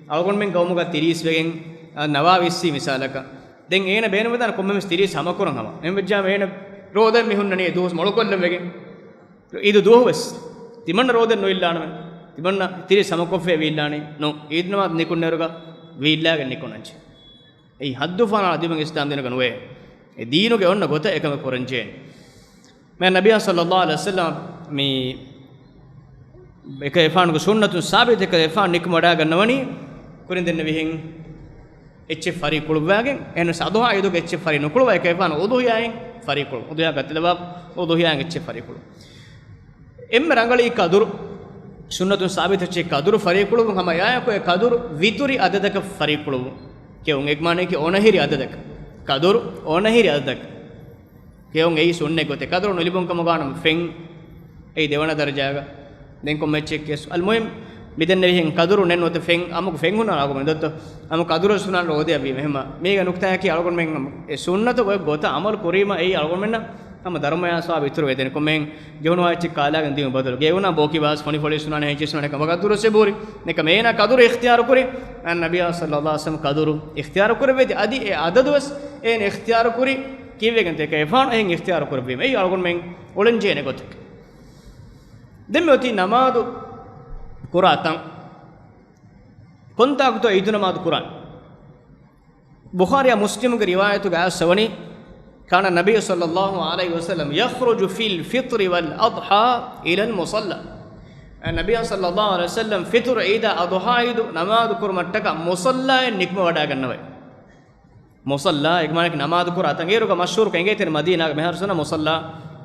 އަޅުގަނޑުމެން ގައުމުގަ ތިރީސް ވެގެން، އަ، ނަވާވީސް މިސާލަކަށް. ދެން އޭނަ ބޭނުންވެދާނެ ކޮންމެވެސް ތިރީސް ހަމަކުރަން ހަމަ. އެހެންވެއްޖާމަ އޭނަ ރޯދަ މި ހުންނަނީ އެ ދުވަސް މޮޅުކޮށްލަން ވެގެން. އީދު ދުވަހުވެސް ތިމަންނަ ރޯދަ ނުއިއްލާނަމޭ. ތިމަންނަ ތިރީސް ހަމަކޮށްފައި ވީއްލާނީ. ނޫން. އީދު ނަމާދު ނިކުންނައިރުގަ ވީއްލާގެން ނިކުންނަންޖެ. އެއީ ހައްދުފަހަނާ ދިމަގެ އިސްލާމް ދީނުގަ ނުވޭ. އެ ދީނުގެ އޮންނަ ގޮތަށް އެކަމެއް ކުރަންޖެހޭނެ. މާ ނަބިއްޔާ ޞައްލައްލާހު ޢަލައިހި ވަސައްލަމަ މި އެކަލޭގެފާނުގެ ސުންނަތުން ސާބިތު، އެކަލޭގެފާނު ނިކުމެވަޑައިގަންނަވަނީ ކުރިން ދެންނެވިހެން އެއްޗެއް ފަރި ކުޅުއްވާގެން. އެހެންވެސް އަޟުޙާ ޢީދުގެ އެއްޗެއް ފަރި ނުކުޅުވާ. އެކަލޭގެފާނު އުޟުޙިޔާއިން ފަރި ކުޅު، އުޟުޙިޔާ ގަތިލަވާ އުޟުޙިޔާއިން އެއްޗެއް ފަރި ކުޅު. އެންމެ ރަނގަޅީ ޤަދުރު، ސުންނަތުން ސާބިތު އެއްޗެއް ޤަދުރު ފަރި ކުޅުވުން. ހަމަ އެއާއެކު އެ ޤަދުރު ވިތުރި ޢަދަދަކަށް ފަރި ކުޅުވުން ކެއުން. އޭގެ މާނައަކީ އޮނަހިރި ޢަދަދަކަށް. ޤަދުރު އޮނަހިރި ޢަދަދަކަށް ކެއުން އެއީ ސުންނަތް ގޮތެއް. ޤަދުރު ނުލިބުން ކަމުގަ ނަމަ ފެން އެއީ ދެވަނަ ދަރަޖާގަ. ދެން ކޮންމެ އެއްޗެއް ކެސް. އަލްމުހިމް، މިދެންނެވިހެން ޤަދުރު ނެތް ނުވަތަ ފެން، އަމަކު ފެން ހުންނާނެ އަޅުގަނޑުމެން ދޮއްތޯ؟ އަމަ ޤަދުރު ވެސް ހުންނާނެ ރޯދައަށް ވީމަ. އެހެންމަ މީގެ ނުކްތާއަކީ އަޅުގަނޑުމެން އެ ސުންނަތު ގޮތް ގޮތަށް ޢަމަލު ކުރީމަ އެއީ އަޅުގަނޑުމެންނަށް ހަމަ ދަރުމަޔާ ސަވާބު އިތުރުވޭ ދެން. ކޮންމެހެން ޖެހުނު އެއްޗެއް ކާލާގެން ދިޔުމަށް ބަދަލު ގޭގަ ހުންނާނެ ބޯކި ބާސް ފޮނިފޮޅި ވެސް ހުންނާނެ، ހެންޗިސް ހުންނާނެ، ކަމަކަށް ޤަދުރު ވެސް އެބަހުރި. އެކަމަ އޭނާ ޤަދުރު އިޚްތިޔާރު ކުރި، އަން ނަބިއްޔާ ޞައްލައްލާހު ޢަލައިހި ވަސައްލަމަ ޤަދުރު އިޚްތިޔާރު ކުރެއްވި. އަދި އެ ޢަދަދު ވެސް އޭނަ އިޚްތިޔާރު ކުރި ކީއްވެގެންތޯ އެކަލޭގެފާނު އެހެން އިޚްތިޔާރު ކުރެއްވީމަ. އެއީ އަޅުގަނޑުމެން އުޅެންޖެހޭނެ ގޮތެއް. ދެން މި އޮތީ ނަމާދު ކުރާ ތަން. ކޮންތާކުތޯ އީދު ނަމާދު ކުރާނީ؟ ބުޚާރީއާ މުސްލިމުގެ ރިވާޔަތުގަ އައިސްފަވަނީ، كان النبي صلى الله عليه وسلم يخرج في الفطر والأضحى إلى المصلى. ނަބިއްޔާ ޞައްލައްލާހު ޢަލައިހި ވަސައްލަމަ ފިޠުރު ޢީދާ އަޟުޙާ ޢީދު ނަމާދު ކުރުމަށްޓަކާ މުޞައްލާއަށް ނިކުމެވަޑައިގަންނަވައި. މުޞައްލާ، އޭގެ މާނައަކީ ނަމާދު ކުރާ ތަން. އޭރުގަ މަޝްހޫރުކޮށް އެނގޭތީ މަދީނާގެ މިހާރު ސުންނަ މުޞައްލާ،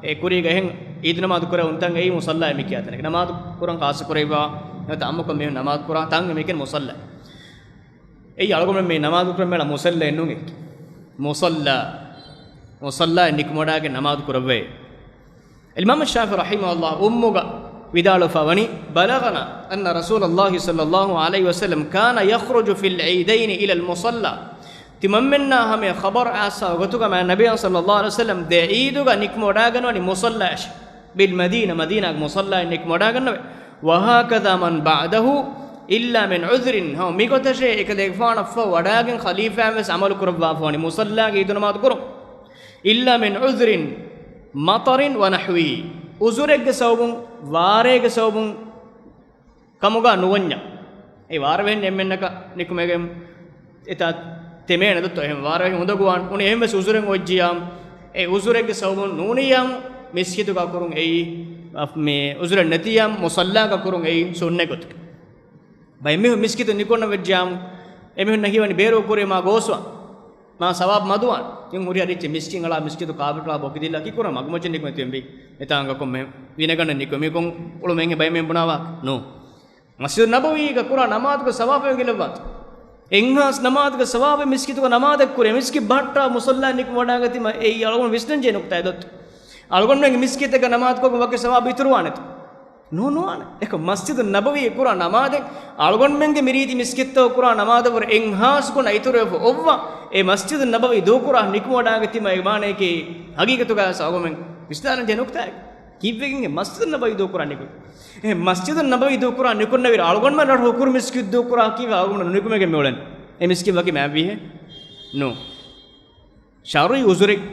އެ ކުރީގަ އެހެން ޢީދު ނަމާދު ކުރެވުން ތަން އެއީ މުޞައްލާއޭ މި ކިޔާ ތަނެއް. ނަމާދު ކުރަން ޚާއްޞަ ކުރެވިފަ ނުވަތަ ޢާއްމުކޮށް މީހުން ނަމާދު ކުރާ ތަން އެ މީހަކީ މުޞައްލާ. އެއީ އަޅުގަނޑުމެން މި ނަމާދު ކުރަން މިއަޅާ މުޞައްލައެއް ނޫން އެއީ. މުޞައްލާ، މުޞައްލާއަށް ނިކުމެވަޑައިގެން ނަމާދު ކުރައްވައޭ. އިމާމު ޝާފިޢީ ރަޙިމަހުﷲ އުއްމުގަ ވިދާޅުވެފަ ވަނީ، بلغنا أن رسول الله صلى الله عليه وسلم كان يخرج في العيدين إلى المصلى. ތިމަންމެންނާ ހަމަޔަށް ޚަބަރު އައިސްފަ ގޮތުގަ މާ ނަބިއްޔާ ޞައްލައްލާހު ޢަލައިހި ވަސައްލަމަ ދެ ޢީދުގަ ނިކުމެވަޑައިގަންނަވަނީ މުޞައްލާއަށް. ބިލް މަދީނާ، މަދީނާގެ މުޞައްލާއަށް ނިކުމެވަޑައިގަންނަވައި. وهكذا من بعده إلا من عذر. ހަމަ މިގޮތަށޭ އެކަލޭގެފާނަށްފަހު ވަޑައިގެން ޚަލީފާއިން ވެސް ޢަމަލު ކުރައްވާފަ ވަނީ މުޞައްލާގެ ޢީދު ނަމާދު ކުރުން. إلا من عذر مطر ونحوه. ޢުޛުރެއްގެ ސަބަބުން، ވާރޭގެ ސަބަބުން ކަމުގަ ނުވަންޏާ. އެ ވާރަށް ވެހެން އެންމެންނަކަށް ނިކުމެގެން އެތާ ތެމޭނެ ދޮއްތޯ؟ އެހެން ވާރަށް ވެހި އުނދަގޫވާން އުނި އެހެން ވެސް ޢުޛުރެއް އޮތްޖިޔާ، އެ ޢުޛުރެއްގެ ސަބަބުން ނޫނިއްޔާ މިސްކިތުގަ ކުރުން އެއީ، މި ޢުޛުރެއް ނެތިއްޔާ މުޞައްލާގަ ކުރުން އެއީ ސުންނަތް ގޮތަކަށް. ބައެއް މީހުން މިސްކިތު ނިކުންނަ ވެއްޖާމު، އެމީހުންނަށް ހީވަނީ ބޭރު ކުރީ މާ ގޯސްވާން. މާ ސަވާބު މަދުވާން. ތިން ހުރިހާ ރިއްޗެއް މިސްކިތް އަޅާ މިސްކިތު ކާޕެޓް އަޅާ ބޮކި ދިއްލާ ކީކުރާ މަގުމައްޗަށް ނިކުމެ ތިޔަނބީ. އެތާނގަ ކޮންމެ ވިނަގަނޑަށް ނިކުމެ މިކޮން އުޅުމެއްހެ ބައެއް މީހުން ބުނާވާ ނޫ. މަސްޖިދު ނަބަވީގަ ކުރާ ނަމާދުގެ ސަވާބެއް ގެންނަވާ. އެއްހާސް ނަމާދުގެ ސަވާބެއް މިސްކިތުގަ ނަމާދެއް ކުރޭ. މިސްކިތް ބަހައްޓާ މުސައްލާ ނިކުމެ ވަޑާގަތީމަ އެއީ އަޅުގަނޑު ވިސްނަން ޖެހޭ ނުކުތާއެއް ދޮއްތު. އަޅުގަނޑުމެންގެ މިސްކިތެއްގަ ނަމާދުކޮށްގެން ވަކި ސަވާބު އިތުރުވާނެތަ؟ ނޫން ނުވާނެ. އެކަ މަސްޖިދު ނަބަވީ ކުރާ ނަމާދެއް އަޅުގަނޑުމެންގެ މިރީތި މިސްކިތްތަކު ކުރާ ނަމާދަށްވުރެ އެއްހާސް ގުނަ އިތުރުވެފަ އޮއްވާ، އެ މަސްޖިދު ނަބަވީ ދޫކުރާ ނިކުމެ ވަޑާގަތީމަ އެ މާނަޔަކީ ހަގީގަތުގަ އަޅުގަނޑުމެން ވިސްނާލަން ޖެހޭ ނުކުތާއެއް. ކީއްވެގެން އެ މަސްޖިދު ނަބަވީ ދޫކުރާ ނިކު-، އެ މަސްޖިދު ނަބަވީ ދޫކުރާ ނިކުންނެވިރު އަޅުގަނޑުމެން ރަށު ހުކުރު މިސްކިތް ދޫކުރާ ކީއްވެ އަޅުގަނޑު ނުނިކުމެގެން މިއުޅެން؟ އެ މިސްކިތް ވަކި މާތްވީހޭ؟ ނޫ. ޝަރުޢީ ޢުޛުރެއް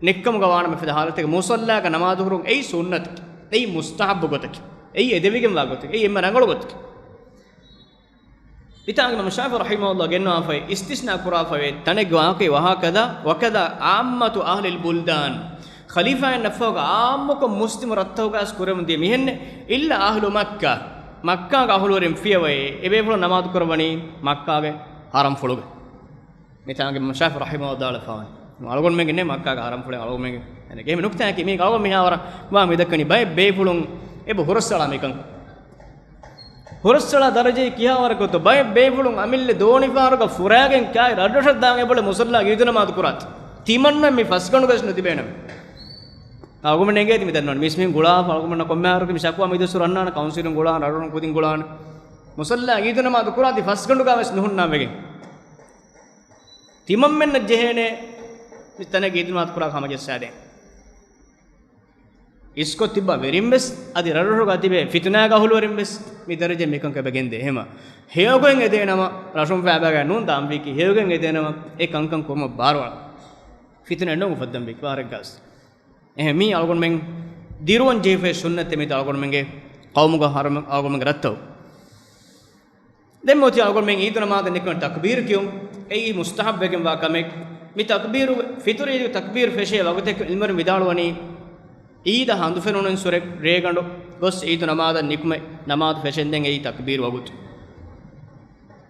ނެތްކަމުގަ ވާނަމަ ފިލަ ހާލަތެއްގަ މުޞައްލާގަ ނަމާދު ކުރުން އެއީ ސުންނަތެއް. އެއީ މުސްތަޙައްބު ގޮތަކީ. އެއީ އެދެވިގެންވާ ގޮތަކީ. އެއީ އެންމެ ރަނގަޅު ގޮތަކީ. މިތާގަ އިމާމު ޝާފިޢީ ރަޙިމަހުﷲ ގެންނަވާފައި އިސްތިސްނާ ކުރާފައިވޭ ތަނެއްގެ ވާހަކައީ ވަހާކަދާ، وكذا عامة أهل البلدان. ޚަލީފާއިންނަށްފަހުގަ ޢާއްމުކޮށް މުސްލިމު ރަށްތަކުގައި ކުރެވެމުންދިޔަ މިހެންނެއް، إلا أهل مكة. މައްކާގެ އަހުލުވެރިން ފިޔަވައި އެބޭފުޅުން ނަމާދު ކުރައްވަނީ މައްކާގެ ޙަރަމްފުޅުގަ. މިތާގަ އިމާމު ޝާފިޢީ ރަޙިމަހުﷲ ވަދާޅުވެފައިވަނީ. އަޅުގަނޑުމެންގެ ނެތް މައްކާގެ ޙަރަމްފުޅެއް އަޅުގަނޑުމެންގެ. އެހެން އެހެން ނުކުތާއަކީ މީ އަޅުގަނޑު މިހާވަރަށް ވާ މިދައްކަނީ ބައެއް ބޭފުޅުން އެބަ ހުރަސްއަޅާ މިކަން. ހުރަސްއަޅާ ދަރަޖައީ ކިހާވަރަކަށްތޯ ބައެއް ބޭފުޅުން އަމިއްލަ ދޯނިފަހަރުގަ ފުރާގެން ކާއި ރަށްރަށަށް ދާން އެބައޮތް މުޞައްލާގަ ޢީދު ނަމާދު ކުރާތި. ތިމަންނަ މި ފަސްގަނޑުގަސް ނުތިބޭނަމޭ. އަޅުގަނޑުމެން އެނގޭތި މި ދަންނަވަނީ. މީސްމީހުން ގުޅާފަ އަޅުގަނޑުމެންނަށް ކޮންމެ އަހަރަކު މި ޝަކުވާ މި ދުވަސްވަރު އަންނާނެ ކައުންސިލުން ގުޅާނެ، ރަށްރަށުން ކުދިން ގުޅާނެ. މުޞައްލާ ޢީދު ނަމާދު ކުރާތި ފަސްގަނޑުގަ ވެސް ނުހުންނާން ވެގެން. ތިމަންމެންނަށް ޖެހޭނެ މި ތަނެއްގަ ޢީދު ނަމާދު ކުރާ ހަމަޖައްސާދޭން. އިސްކޮށް ތިއްބާ ވެރިން ވެސް އަދި ރަށްރަށުގަ ތިބޭ ފިތުނާގެ އަހުލުވެރިން ވެސް މި ދަރަޖަ މިކަން އެބަ ގެންދޭ. އެހެމަ ހެޔޮގޮތް އެދޭނަމަ ރަށުން ފައިބާގަ ނޫން ދާންވީކީ ހެޔޮގޮތް އެދޭނަމަ އެ ކަންކަން ކުރުމަށް ބާރުއަޅާ. ފިތުނަ ނޫން އުފައްދަންވީ ވާހަރެއްގަސް. އެހެން މީ އަޅުގަނޑުމެން ދިރުވަން ޖެހިފައި ސުންނަތެއް މިތަ އަޅުގަނޑުމެންގެ ޤައުމުގަ ހަރަމަ އަޅުގަނޑުމެންގެ ރަށްތައް. ދެން މޯތި އަޅުގަނޑުމެން ޢީދު ނަމާދަށް ނިކުމެ ތަކްބީރު ކިޔުން އެއީ މުސްތަޙައްބުވެގެންވާ ކަމެއް. މި ތަކްބީރު ފިތުރު ޢީދު ތަކްބީރު ފެށޭ ވަގުތެއް ޢިލްމުވެރިން ވިދާޅުވަނީ ޢީދަށް ހަނދު ފެނުނުންސުރެ ރޭގަނޑު ގޮސް ޢީދު ނަމާދަށް ނިކުމެ ނަމާދު ފެށެންދެން އެއީ ތަކްބީރު ވަގުތު.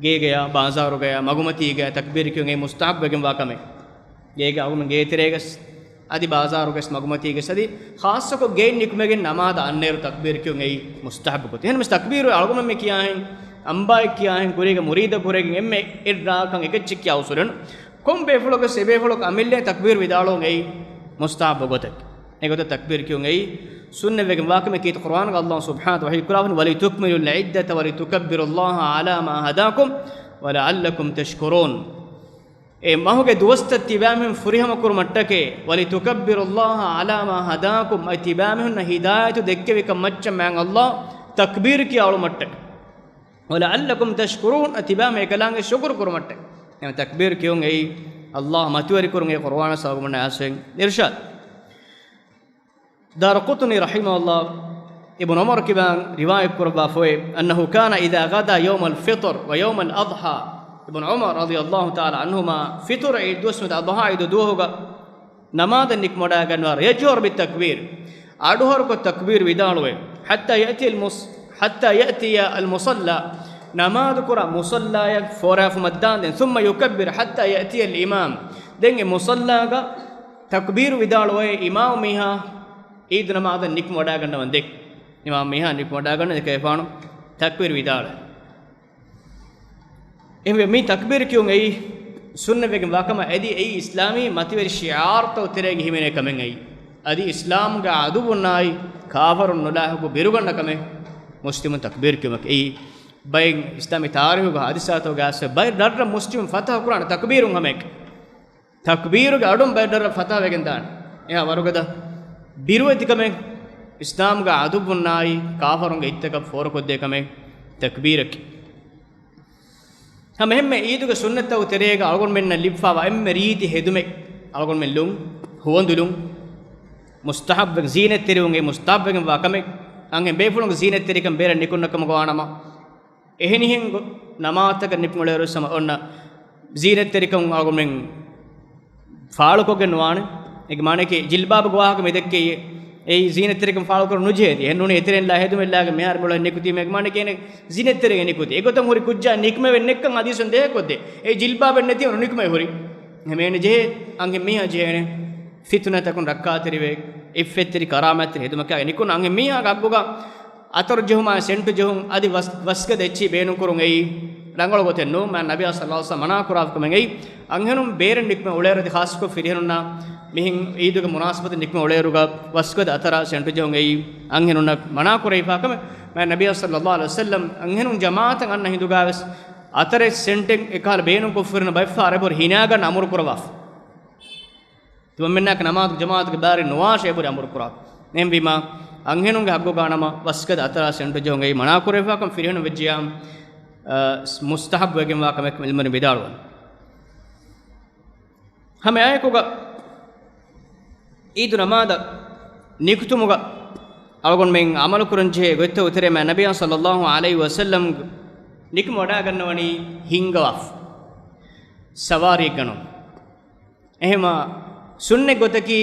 ގޭގަޔާ، ބާޒާރުގަޔާ، މަގުމަތީގަޔާ ތަކްބީރު ކިޔުން އެއީ މުސްތަޙައްބުވެގެންވާ ކަމެއް. ގޭގެ އަޅުގަނޑު ގޭތެރޭގަސް، އަދި ބާޒާރުގަސް، މަގުމަތީގަސް، އަދި ޚާއްޞަކޮށް ގެއިން ނިކުމެގެން ނަމާދަށް އަންނައިރު ތަކްބީރު ކިޔުން އެއީ މުސްތަޙައްބު ގޮތެއް. އެހެންނަމަވެސް ތަކްބީރު އަޅުގަނޑުމެން މި ކިޔާހެން، އަނބާއެއް ކިޔާހެން، ކުރީގެ މުރީދަށް ކުރެގެން އެންމެ އެއް ރާކަށް އެކައްޗެއް ކިޔާ އުސޫލެއް ނޫން. ކޮން ބޭފުޅަކަސް އެބޭފުޅަކު އަމިއްލައިން ތަކްބީރު ވިދާޅުވުން އެއީ މުސްތަޙައްބު ގޮތެއް. އެގޮތަށް ތަކްބީރު ކިޔުން އެއީ ސުންނަތްވެގެން ވާކަމެއް. ކީރިތި ޤުރުއާނުގަ ﷲ ސުބްޙާނަހޫ ވަތަޢާލާ ވަޙީ ކުރައްވަނީ، وَلِتُكْمِلُوا الْعِدَّةَ وَلِتُكَبِّرُوا اللَّهَ عَلَىٰ مَا هَدَاكُمْ وَلَعَلَّكُمْ تَشْكُرُونَ. އެ މަހުގެ ދުވަސްތައް ތިބާމީހުން ފުރިހަމަ ކުރުމަށްޓަކައި، وَلِتُكَبِّرُوا اللَّهَ عَلَىٰ مَا هَدَاكُمْ، އަދި ތިބާމީހުންނަށް ހިދާޔަތު ދެއްކެވިކަން މައްޗަށް މާތް ﷲ ތަކްބީރު ކިޔާ އުޅުމަށްޓަކައި. وَلَعَلَّكُمْ تَشْكُرُونَ، އަދި ތިބާމީހުން އެކަލާނގެ ޝުކުރު ކުރުމަށްޓަކައި. އެހެން ތަކްބީރު ކިޔުން އެއީ ﷲ މަތިވެރިކުރުން އެ ޤުރުއާނަށް އަޅުގަނޑުމެންނަށް އައިސްފައި އިރުޝާދު. ދާރަޤުޠުނީ ރަޙިމަހުﷲ އިބްނު ޢުމަރު ކިބާން ރިވާޔަތް ކުރައްވާފައި، أَنَّهُ كَانَ إِذَا غَدَا يَوْمَ الْفِطْرِ وَيَوْمَ الْأَضْحَىٰ، އިބްނު ޢުމަރު ރަޟިޔަﷲ ތަޢާލާ ޢަންހުމާ ފިޠުރު ޢީދު ދުވަސް ނުވަތަ އަޟްޙާ ޢީދު ދުވަހުގަ ނަމާދަށް ނިކުމެވަޑައިގަންނަވާ، يَجْهَرُ بِالتَّكْبِيرِ، އަޑުހަރުކޮށް ތަކްބީރު ވިދާޅުވެ، حَتَّىٰ يَأْتِيَ الْمُص-، حَتَّىٰ يَأْتِيَ الْمُصَلَّىٰ، ނަމާދުކުރާ މުޞައްލާޔަށް ފޯރާފުމަށްދާންދެން، ثُمَّ يُكَبِّرُ حَتَّىٰ يَأْتِيَ الْإِمَامُ، ދެން އެ މުޞައްލާގަ ތަކްބީރު ވިދާޅުވައި، އިމާމު މީހާ ޢީދު ނަމާދަށް ނިކުމެވަޑައިގަންނަވަންދެން. އިމާމު މީހާ ނިކުމެވަޑައިގަންނަ ދެކޭފާނު ތަކްބީރު ވިދާޅުވެ. އެހެންވެ، މި ތަކްބީރު ކިޔުން އެއީ ސުންނަތްވެގެން ވާކަމަށް އެދި، އެއީ އިސްލާމީ މަތިވެރި ޝިޢާރުތައް ތެރޭގަ ހިމެނޭ ކަމެއް އެއީ. އަދި އިސްލާމްގެ އަދުއްވުންނާއި ކާފަރުން ނުލާހިކު ބިރުގަންނަ ކަމެއް މުސްލިމުން ތަކްބީރު ކިޔުމަކީ. އެއީ ބައެއް އިސްލާމީ ތާރީހުގަ ހާދިސާތަކުގައި އައިސްފަ ބައެއް ރަށްރަށް މުސްލިމުން ފަތަޙަ ކުރާނެ ތަކްބީރުން ހަމައެކަނި. ތަކްބީރުގެ އަޑުން ބައެއް ރަށްރަށް ފަތަޙަ ވެގެން ދާނެ. އެހާ ވަރުގަދަ ބިރުވެތިކަމެއް، އިސްލާމްގެ އަދުއްވުންނާއި ކާފަރުންގެ ހިތްތަކަށް ފޯރުކޮށްދޭ ކަމެއް ތަކްބީރަކީ. ހަމަ އެހެންމެ ޢީދުގެ ސުންނަތްތަކުގެ ތެރޭގަ އަޅުގަނޑުމެންނަށް ލިބިފައިވާ އެންމެ ރީތި ހެދުމެއް އަޅުގަނޑުމެން ލުން، ހުވަނދުލުން، މުސްތަޙައްބު ޒީނަތްތެރިވުން އެއީ މުސްތަޙައްބުވެގެންވާ ކަމެއް. އަންހެން ބޭފުޅުންގެ ޒީނަތްތެރިކަން ބޭރަށް ނިކުންނަ ކަމުގަ ވާނަމަ، އެހެނިހެން ގޮ-، ނަމާދުތަކަށް ނިކުމެވުނުއިރު ހަމަ އޮންނަ ޒީނަތްތެރިކަން އަޅުގަނޑުމެން ފާޅުކޮށްގެން ނުވާނެ. އޭގެ މާނައަކީ ޖިލްބާބުގެ ވާހަކަ މި ދެއްކެއްޔޭ. އެއީ ޒީނަތްތެރިކަން ފާޅުކުރަން ނުޖެހޭތީ. އެހެން ނޫނީ އެތެރެއިން ލާ ހެދުމެއް ލާގެ މިހާރު މިއުޅެން ނިކުތީމޭ މާނަ ކޭނެ ޒީނަތްތެރިގެ ނިކުތީ. އެގޮތަށް ހުރި ކުއްޖާ ނިކުމެވެން ނެއްކަން ހަދީސުން ދޭހަކޮށްދޭ. އެ ޖިލްބާބެއް ނެތި ނުނިކުމެ ހުރި. ހަމައެން ޖެހޭ، އަންހެން މީހާ ޖެހޭނެ ފިތުނަތަކުން ރައްކާތެރިވެ، އިއްފަތްތެރި ކަރާމަތްތެރި ހެދުމަކާ ނިކުން އަންހެން މީހާގެ ހައްގުގަ އަތަރު ޖެހުމާ ސެންޓު ޖެހުން އަދި ވަސް-، ވަސްގަދަ އެއްޗިހި ބޭނުންކުރުން އެއީ ރަނގަޅު ގޮތެއް ނޫން. މާ ނަބީ ޞައްލަﷲު ޢަލައިހި ވަސައްލަމަ މަނާކުރާފަ ކަމެއް އެއީ. އަންހެނުން ބޭރެއް ނިކުމެ އުޅޭއިރު އަދި ޚާއްޞަކޮށް ފިރިހެނުންނާ މިހެން ޢީދުގެ މުނާސަބަތުން ނިކުމެ އުޅޭއިރުގަ ވަސްގަދަ އަތަރާ ސެންޓު ޖެހުން އެއީ އަންހެނުންނަށް މަނާކުރެވިފާ ކަމެއް. މާ ނަބީ ޞައްލަﷲު ޢަލައިހި ވަސައްލަމަ އަންހެނުން ޖަމާޢަތަށް އަންނަ ހިނދުގަވެސް އަތަރެއް ސެންޓެއް އެކަހަލަ ބޭނުންކޮށްފަ ހުރިނަ ބައެއްފަހަރަށް އެބަހުރި ހިނާގަންނަ އަމުރު ކުރަވާފަ. ތިމަންމެންނާކަށް ނަމާދު ޖަމާޢަތުގެ ބާރެއް ނުވާށޭ އެބަހުރި އަމުރު ކުރާ. އެހެންވީމާ، އަންހެނުންގެ ހައްގުގަ ނަމަ ވަސްގަދަ އަތަރާ ސެންޓު ޖެހުން އެއީ މަނާކުރެވިފާކަން ފިރިހެނުން ވެއްޖިޔާ، އަ، މުސްތަޙައްބު ވެގެންވާ ކަމެއް ޢިލްމުވެރިން ވިދާޅުވަން. ހަމައެއާއެކުގަ ޢީދު ނަމާދަށް ނިކުތުމުގަ އަޅުގަނޑުމެން ޢަމަލުކުރަންޖެހޭ ގޮތްތައް އުތެރޭ މާ ނަބީ ޞައްލަﷲު ޢަލައިހި ވަސައްލަމަ ނިކުމެވަޑައިގަންނަވަނީ ހިންގަވާފަ. ސަވާރީއެއްގަ ނޫން. އެހެމަ ސުންނަތް ގޮތަކީ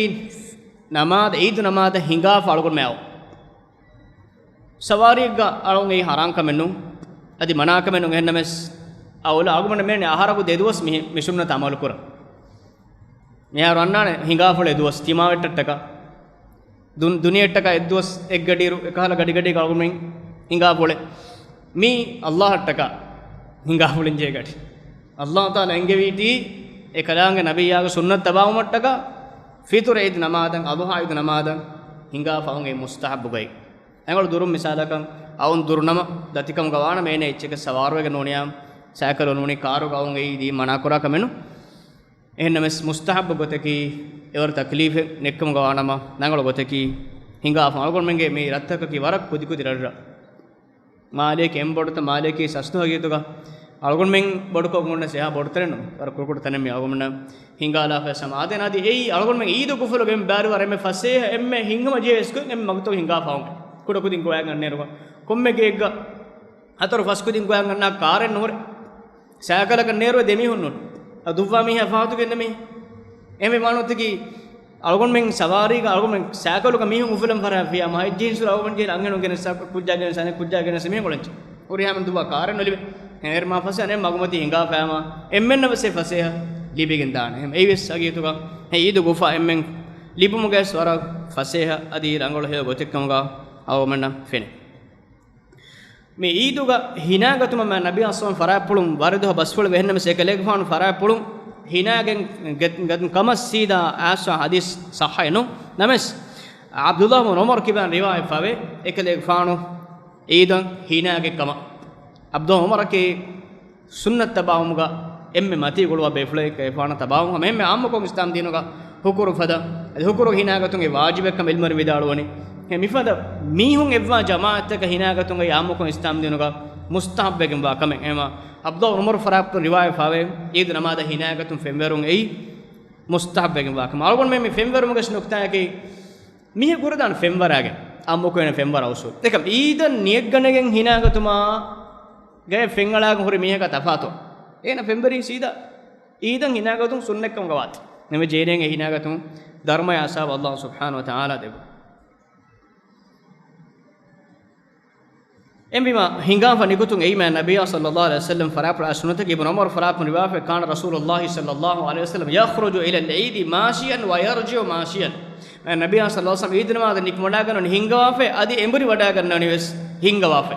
ނަމާދަށް، ޢީދު ނަމާދަށް ހިނގާފަ އަޅުގަނޑުމެން އައު. ސަވާރީއެއްގަ އަޅުން އެއީ ޙަރާމް ކަމެއް ނޫން. އަދި މަނާ ކަމެއް ނޫން. އެހެންނަމަވެސް އައުލާ އަޅުގަނޑުމެން އަހަރަކު ދެ ދުވަސް މި، މި ސުންނަތަށް ޢަމަލު ކުރަން. މިހާރު އަންނާނެ ހިނގާފަ އުޅޭ ދުވަސް ތިމާވެއްޓަށްޓަކާ. ދުން، ދުނިޔެއަށްޓަކާ އެއްދުވަސް އެއްގަޑިއިރު އެކަހަލަ ގަޑިގަޑިއަކަށް އަޅުގަނޑުމެން ހިނގާފަ އުޅޭ. މީ ﷲ އަށްޓަކާ ހިނގާފަ އުޅެންޖެހޭ ގަޑި. ﷲ ތަޢާލާ އެންގެވީތީ އެކަލާނގެ ނަބިއްޔާގެ ސުންނަތް ތަބާވުމަށްޓަކާ ފިޠުރު ޢީދު ނަމާދަށް، އަޟުޙާ ޢީދު ނަމާދަށް ހިނގާފަ އައުން އެއީ މުސްތަޙައްބު ގޮތް. އެނގަޅު ދުރުން މިސާލަކަށް އައުން ދުރު ނަމަ ދަތިކަމުގަ ވާނަމަ އޭނަ އެއްޗެކަށް ސަވާރުވެގެން ނޫނިޔާ، ސައިކަލު ނޫނީ ކާރުގަ އައުން އެއީ ދީން މަނާކުރާ ކަމެއް ނޫން. އެހެންނަމަވެސް މުސްތަޙައްބު ގޮތަކީ، އެވަރު ތަކްލީފެއް ނެއްކަމުގަ ވާނަމަ ރަނގަޅު ގޮތަކީ ހިނގާފަ. އަޅުގަނޑުމެންގެ މި ރަށްތަކަކީ ވަރަށް ކުދިކުދި ރަށްރަށް. މާލޭގެ އެން ބޮޑުތައް، މާލޭގެ ސަސްނު ހަގީގަތުގަ އަޅުގަނޑުމެން ބޮޑުކޮށް އޮންނަ އެހާ ބޮޑު ތަނެއް ނޫން. ވަރަށް ކުޑަކުޑަ ތަނެއް މި އަޅުގަނޑުމެންނަށް ހިނގާލާފައި ސަމާ. އާދެ އަދި އެއީ އަޅުގަނޑުމެން އީދު ގޮފުލުގެ އެންމެ ބާރުވަރު އެންމެ ފަސޭހަ އެންމެ ހިނގަމަ ޖެހޭ އެއްކޮށް އެންމެ މަގުތައް ހިނގާފަ އޮން. ކުޑަކުދިން ގޮވައިގަންނައިރުގަ ކޮންމެ ގެއެއްގަ ހަތަރު ފަސް ކުދިން ގޮވައިގަންނަ ކާރެއް ނުހުރޭ. ސައިކަލަކަށް ނޭރުވެ ދެމީހުން ނޫން. އަ ދުއްވާ މީހާ ފާތުގެ އިންނަ މީހެއް. އެހެންވީމާ މާނައަކީ އަޅުގަނޑުމެން ސަވާރީގަ އަޅުގަނޑުމެން ސައިކަލުގަ މީހުން އުފުލަން ފަރާ ފިޔާ މާ އެއްޖިންސު އަޅުގަނޑު ޖެހި އަންހެނުން ގެނެސް ކުއްޖާ ގެނެސް އަނެއް ކުއްޖާ ގެނެސް މީހުން އުޅެންޖެ. ހުރިހާމެން ދުއްވާ ކާރެއް ނުލިބޭ. އެހެރި މާ ފަސޭހަ އަނެއް މަގުމަތީ ހިނގާފައިމާ އެންމެންނަށް ވެސް އެ ފަސޭހަ ލިބިގެން ދާނެ. އެހެން އެއީ ވެސް ހަގީގަތުގަ އެ ޢީދު ގޮފާ އެންމެން ލިބުމުގައި ވެސް ވަރަށް ފަސޭހަ އަދި ރަނގަޅު ހެޔޮ ގޮތެއްކަމުގަ އަޅުގަނޑުމެންނަށް ފެނޭ. މި ޢީދުގަ ހިނާގަތުމަށް ނަބީ އަސްލަމް ފަރާތްޕުޅުން ވަރަށް ދުހަ ބަސްފުޅު ވެހެންނަމަސް އެކަލޭގެފާނު ފަރާތްޕުޅުން ހިނާގެން ގެ-، ގަދުން ކަމަށް ސީދާ އާސާ ޙަދީޘް ޞައްޙައެއް ނޫން. ނަމަވެސް، ޢަބްދުﷲ ބިން ޢުމަރު ކިބައިން ރިވާޔަތްފަވޭ، އެކަލޭގެފާނު ޢީދަށް ހިނާގެން ކަމަށް. ޢަބްދުﷲ ޢުމަރަކީ ސުންނަތް ތަބާވުމުގަ އެންމެ މަތީ ގުޅުވާ ބޭފުޅެއް ކަލޭގެފާނަށް ތަބާވުން. ހަމަ އެންމެ ޢާއްމުކޮށް އިސްލާމް ދީނުގަ ހުކުރު ފަދަ، އަދި ހުކުރު ހިނާގަތުން އެ ވާޖިބެއްކަމަށް ޢިލްމުވެރިން ވިދާޅުވަނީ. އެ މިފަދަ މީހުން އެއްވާ ޖަމާޢަތްތަކަށް ހިނާގަތުން އެއީ ޢާއްމުކޮށް އިސްލާމް ދީނުގަ މުސްތަޙައްބުވެގެންވާ ކަމެއް. އެހެންވީމާ، ޢަބްދުﷲ ޢުމަރު ފަރާތްޕުޅުން ރިވާޔަތްފަވޭ، ޢީދު ނަމާދަށް ހިނާގަތުން ފެންވަރުން އެއީ މުސްތަޙައްބުވެގެންވާ ކަމެއް. އަޅުގަނޑުމެން މި ފެންވަރުމުގެ ނުކުތާއަކީ، މީހަކު ކުރެދާނެ ފެންވަރާގެން، ޢާއްމުކޮށް އޭނަ ފެންވަރާ އުސޫލު. ދެކަމް ޢީދަށް ނިޔަތްގަނެގެން ހިނާގަތުމާ ގަޔަށް ފެންއަޅާގެން ހުރި މީހަކާ ތަފާތު. އޭނަ ފެންވަރީ ސީދާ ޢީދަށް ހިނާގަތުން ސުންނަތްކަމުގަ ވާތީ. ނަމަ ޖޭނޭނގެ ހިނާގަތުން ދަރުމަޔާ ސާބަ ﷲ ސުބްޙާނަހޫ ވަތަޢާލާ ދެއްވާ. އެހެންވީމާ، ހިނގާފަ ނިކުތުން އެއީމާ ނަބިއްޔާ ޞައްލަﷲު ޢަލައިހި ވަސައްލަމަ ފަރާތްޕުޅު އައި ސުންނަތަކީ. އިބްނު ޢުމަރު ފަރާތްޕުޅުން ރިވާފަ، كان رسول الله صلى الله عليه وسلم يخرج إلى العيد ماشيا ويرجع ماشيا. ނަބިއްޔާ ޞައްލަﷲު ޢަލައިހި ވަސައްލަމަ ޢީދު ނަމާދަށް ނިކުމެވަޑައިގަންނަވަނީ ހިނގަވާފަ، އަދި އެނބުރި ވަޑައިގަންނަވަނީ ވެސް ހިނގަވާފަ.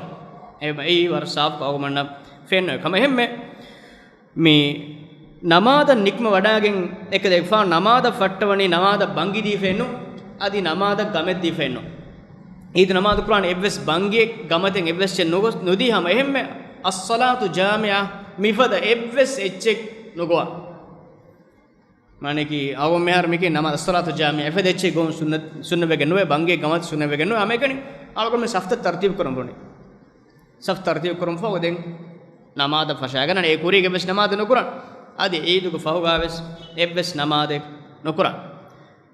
އެ، އެއީ ވަރަށް ސާފުކޮށް އަޅުގަނޑުމެންނަށް ފެންނަ ކަމެއް. އެހެންމެ މި ނަމާދަށް ނިކުމެވަޑައިގެން އެކަލޭގެފާނު ނަމާދަށް ފައްޓަވަނީ ނަމާދަށް ބަންގި ދީފައެއްނު، އަދި ނަމާދަށް ގަމެއް ދީފައެއްނު. ޢީދު ނަމާދު ކުރާނީ އެއްވެސް ބަންގިއެއް ގަމަތެއް އެއްވެސް އެއް ނުގޮ-، ނުދީ ހަމަ. އެހެންމެ الصلاة جامعة މިފަދަ އެއްވެސް އެއްޗެއް ނުގޮވާ. މާނައަކީ، އަޅުގަނޑު މިހާރު މިކި ނަމާ-، الصلاة جامعة އެފަދަ އެއްޗެއް ގޮވުން ސުންނަ-، ސުންނަވެގެން ނުވޭ، ބަންގި ގަމަތް ސުންނަވެގެން ނުވޭ. ހަމައެކަނި އަޅުގަނޑު ސަފްތައް ތަރުތީބު ކުރަން ބުނި. ސަފް ތަރުތީބު ކުރުން ފަހު ދެން ނަމާދަށް ފަށާގަންނަން. އެ ކުރީގެ ވެސް ނަމާދު ނުކުރަން. އަދި ޢީދުގެ ފަހުގަ ވެސް އެއްވެސް ނަމާދެއް ނުކުރަން.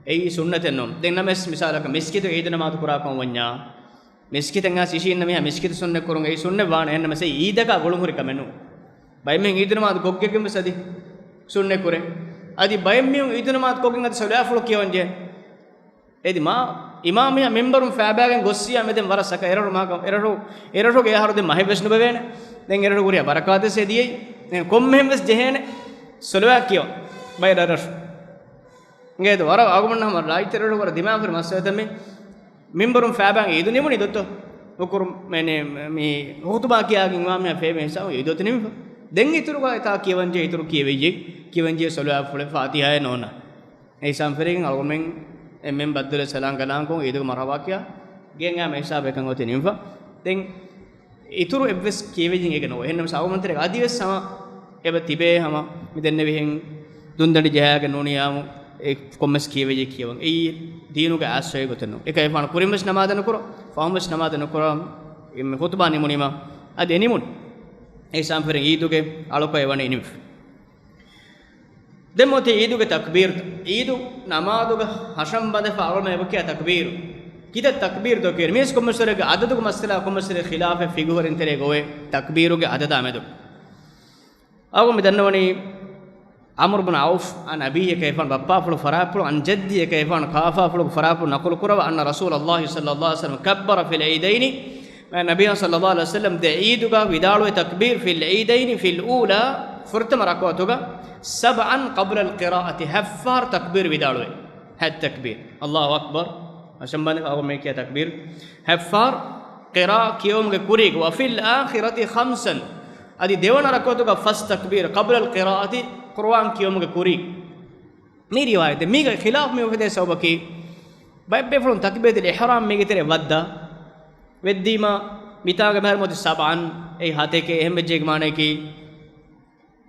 އެއީ ސުންނަތެއް ނޫން. ދެން ނަމަވެސް މިސާލަކަށް މިސްކިތުގަ ޢީދު ނަމާދު ކުރާކަމަށް ވަންޏާ، މިސްކިތަށް އައިސް އިށީންނަ މީހާ މިސްކިތު ސުންނަތް ކުރުން އެއީ ސުންނަތް ވާނެ. އެހެންނަމަވެސް އެއީ ޢީދަކާ ގުޅުން ހުރި ކަމެއް ނޫން. ބައެއް މީހުން ޢީދު ނަމާދު ކޮށްގެން ވެސް އަދި ސުންނަތް ކުރޭ. އަދި ބައެއް މީހުން ޢީދު ނަމާދު ކޮށްގެން އަދި ޞަލަވާތްފުޅު ކިޔަވަން ޖެހޭ. އެދި މާ އިމާމް މިންބަރުން ފައިބާގެން ގޮއްސިޔާ މެދެން ވަރަށް ސަކަ އެރަށު މާކަ، އެރަށު، އެރަށުގެ އަހަރު ދެން މަހެއް ވެސް ނުބެވޭނެ. ދެން އެރަށު ހުރިހާ ބަރަކާތެއް ދިޔައީ. ދެން ކޮންމެހެން ވެސް ޖެހޭނެ ސޮލުވާ ކިޔަވަން ބައެއް ރަށްރަށު. އިނގޭތޯ ވަރަށް އަޅުގަނޑު ހަމަ ރާއްޖެ އެރަށު ވަރަށް ދިމާވެފަ ހުރި މައްސަލަތައް މި. މިންބަރުން ފައިބާގެން އީދު ނިމުނީ ދޯ؟ ހުކުރު، މެނެ، މި ހުތުބާ ކިޔާގެން ވާ މި ފޭމެ ހިސާބު އީދު އޮތީ ނިމިފަ. ދެން އިތުރުގަ އެތާ ކިޔަވަންޖެހޭ އިތުރު ކިޔެވިއްޖެ، ކިޔަވަންޖެހޭ ސޮލުވާތްފުޅެއް ފާތިހާއެއް ނޯންނާނެ. އެހިސާބުން ފެށިގެން އަޅުގަނޑުމެން އެންމެން ބައްދަލުވެ ސަލާން ކަލާނގެ އީދުގެ މަރުޙަބާ ކިޔާ ގެން އާ މި ހިސާބު އެކަން އޮތީ ނިމިފަ. ދެން އިތުރު އެއްވެސް ކިޔެވިއްޖެ އެގެ ނޯ. އެހެންނަމަސް އަޅުގަނޑުމެން ތެރޭގަ އަދިވެސް ހަމަ އެބަ ތިބޭ ހަމަ މި ދެންނެވިހެން ދުންދަނޑި ޖަހާގެން ނޫނިޔާމު އެ ކޮންމެސް ކިޔެވިއްޖެ ކިޔަވަން. އެއީ ދީނުގެ އަސްލު ގޮތެއް ނޫން. އެކަލޭގެފާނު ކުރިންވެސް ނަމާދެއް ނުކުރާ، ފަހުންވެސް ނަމާދެއް ނުކުރާ، އެ ހުތުބާ ނިމުނީމަ އަދި އެ ނިމުނީ. އެހިސާބުން ފެށިގެން އީދުގެ އަޅުކަން އެ ވަނީ ނިމިފަ. ދެން މި އޮތީ އީދުގެ ތަކްބީރުތައް. އީދު ނަމާދުގަ ހަށަން ބަނދެފަ އަޅުގަނޑުމެން އެބަ ކިޔާ ތަކްބީރު. ކިތައް ތަކްބީރުތޯ ކިޔަނީ؟ މީސް ކޮންމެސް ވަރެއްގެ އަދަދުގެ މައްސަލަ، ކޮންމެސް ވަރެއްގެ ޚިލާފެއް ފިގުހުވެރިން ތެރޭގަ އޮވޭ ތަކްބީރުގެ އަދަދާ މެދު. އަޅުގަނޑު މި ދަންނަވަނީ ޢަމްރު ބުން ޢައުފް، ޢަން އަބީހި އެކަލޭގެފާނު ބައްޕާފުޅު ފަރާތްޕުޅު، ޢަން ޖައްދީ އެކަލޭގެފާނު ކާފާފުޅު ފަރާތްޕުޅު ނަޤުލު ކުރަވާ، އަންނަ ރަސޫލަﷲ ޞައްލަﷲ ޢަލައިހި ވަސައްލަމް ކައްބަރަ ފިލް ޢީދައިނި، ނަބިއްޔާ ޞައްލަﷲ ޢަލައިހި ވަސައްލަމް ދެ ޢީދުގަ ވިދާޅުވޭ ތަކްބީރު، ފިލް ޢީދައިނި، ފިލް އޫލާ، ފުރަތަމަ ރަކުޢަތުގަ، ސަބްޢަން ޤަބްލަލް ޤިރާޢަތި، ހަތްފަހަރު ތަކްބީރު ވިދާޅުވޭ. ހަތް ތަކްބީރު. ﷲ އަކްބަރު، ހަށަންބަނދެފަ އަޅުގަނޑުމެން ކިޔާ ތަކްބީރު ހަތްފަހަރު ޤިރާ ކިޔެވުމުގެ ކުރީގަ، ވަފިލް އާޚިރަތި ޚަމްސަން، އަދި ދެވަނަ ރަކުޢަތުގަ ފަސް ތަކްބީރު، ޤަބްލަލް ޤިރާޢަތި، ޤުރުއާން ކިޔެވުމުގެ ކުރީ. މި ރިވާޔަތެއް. މީގަ ޚިލާފު މި އުފެދޭ ސަބަބަކީ، ބައެއް ބޭފުޅުން ތަކްބީރަތުލް އިޙްރާމް މީގެ ތެރޭ ވައްދާ ވެއްދީމަ، މިތާނގަ މިހާރު މި އޮތީ ސަބްޢަން، އެއީ ހަތެކޭ، އެހެން ވެއްޖެ އޭގެ މާނަޔަކީ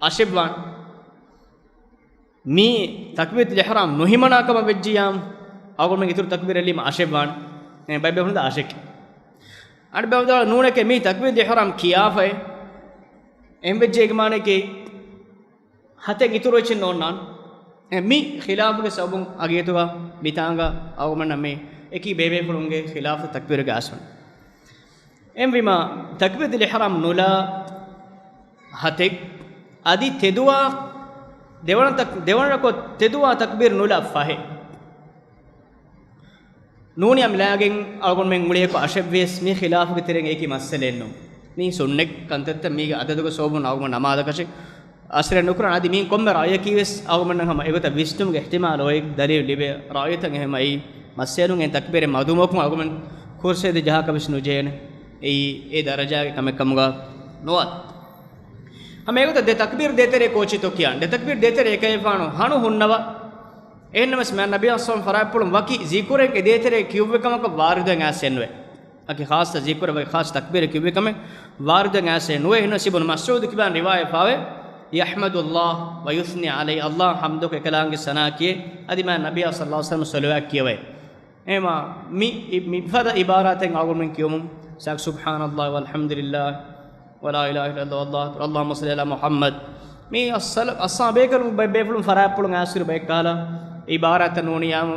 އަށެއް ވާނެ. މީ ތަކްބީރަތުލް އިޙްރާމް ނުހިމަނާ ކަމަށް ވެއްޖިއްޔާ، އަޅުގަނޑުމެން އިތުރު ތަކްބީރަށް ލީމަ އަށެއް ވާނެ. އެ ބައެއް ބޭފުޅުން ދާ އަށެކޭ. އަނެއް ބޭފުޅުން ދާ ނޫނެކޭ، މީ ތަކްބީރަތުލް އިޙްރާމް ކިޔާފައޭ. އެހެން ވެއްޖެ އޭގެ މާނަޔަކީ ހަތެއް އިތުރު އެއްޗެއް ނޯންނާނެ. އެ މި ޚިލާފުގެ ސަބަބުން ހަގީގަތުގަ މިތާނގަ އަޅުގަނޑަށް މި އެކި ބޭބޭފުޅުންގެ ޚިލާފު ތަކްބީރުގެ އަސްލު. އެހެންވީމަ، ތަކްބީރަތުލް އިޙްރާމް ނުލާ ހަތެއް، އަދި ތެދުވާ ދެވަނަ ތަކް-، ދެވަނަ ރަކުޢަތު ތެދުވާ ތަކްބީރު ނުލާ ފަހެއް. ނޫނީ އަމި ލާގެން އަޅުގަނޑުމެން އުޅޭކޮ އަށެއްވިޔަސް މި ޚިލާފުގެ ތެރެއިން އެކި މައްސަލައެއް ނޫން. މީ ސުންނަތް ކަންތައްތައް މީގެ އަދަދުގެ ސަބަބުން އަޅުގަނޑު ނަމާދަކަށެއް އަސަރެއް ނުކުރާނެ. އަދި މީ ކޮންމެ ރައުޔަކީވެސް އަޅުގަނޑަށް ހަމަ އެގޮތަށް ވިސްނުމުގެ އިޙްތިމާލު އޮތް ދަލީލު ލިބޭ ރައުޔަތައް އެހެމަ އެއީ މައްސަލައެއް ނޫން. އެ ތަކްބީރެއް މަދުމަކުން އަޅުގަނޑު ކުރްސީއަށް ޖަހާކަށް ވެސް ނުޖެހޭނެ. އެއީ އެ ދަރަޖާގެ ކަމެއް ކަމުގަ ނުވާ. ހަމަ އެގޮތަށް ދެ ތަކްބީރު ދޭތެރޭ ކޯޗިތޯ ކިޔާނެ. ދެ ތަކްބީރު ދޭތެރޭ އެކަލޭގެފާނު ހަނު ހުންނަވާ. އެހެންނަމަސް މާ ނަބިއްޔާ ޞައްލަﷲ ފަރާތްޕުޅުން ވަކި ޒިކުރެއް އެ ދޭތެރޭ ކިޔުއްވި ކަމަކަށް ވާރިދުވެ އައިސް ނުވޭ. އަކި ޚާއްޞަ ޒިކުރެއް ވަކި ޚާއްޞަ ތަކްބީރެއް ކިޔުއްވި ކަމެއް ވާރިދުވެ އައިސް ނުވޭ. އެހެންނަމަސް އިބްނު މަސްޢޫދު ކިބާން ރިވާޔަތް ފާވޭ، يحمد الله ويثني عليه، ﷲ ޙަމްދުކޮށް އެކަލާނގެ ސަނާ ކިޔޭ، އަދި މާ ނަބިއްޔާ ޞައްލަﷲ ޢަލައިހި ވަސައްލަމަ ޞަލަވާތް ކިޔަވައޭ. އެހެމަ މި، މިފަދަ ޢިބާރާތެއް އަޅުގަނޑުމެން ކިޔަމުން، ސާކް سبحان الله والحمد لله ولا إله إلا الله والله أكبر، اللهم صل على محمد. މީ އައްސަލަ-، އައްސާ ބޭކަލުން ބައެއް ބޭފުޅުން ފަރާތްޕުޅުން އައިސް ހުރި ބައެއް ކަހަލަ ޢިބާރާތައް ނޫނިޔާމު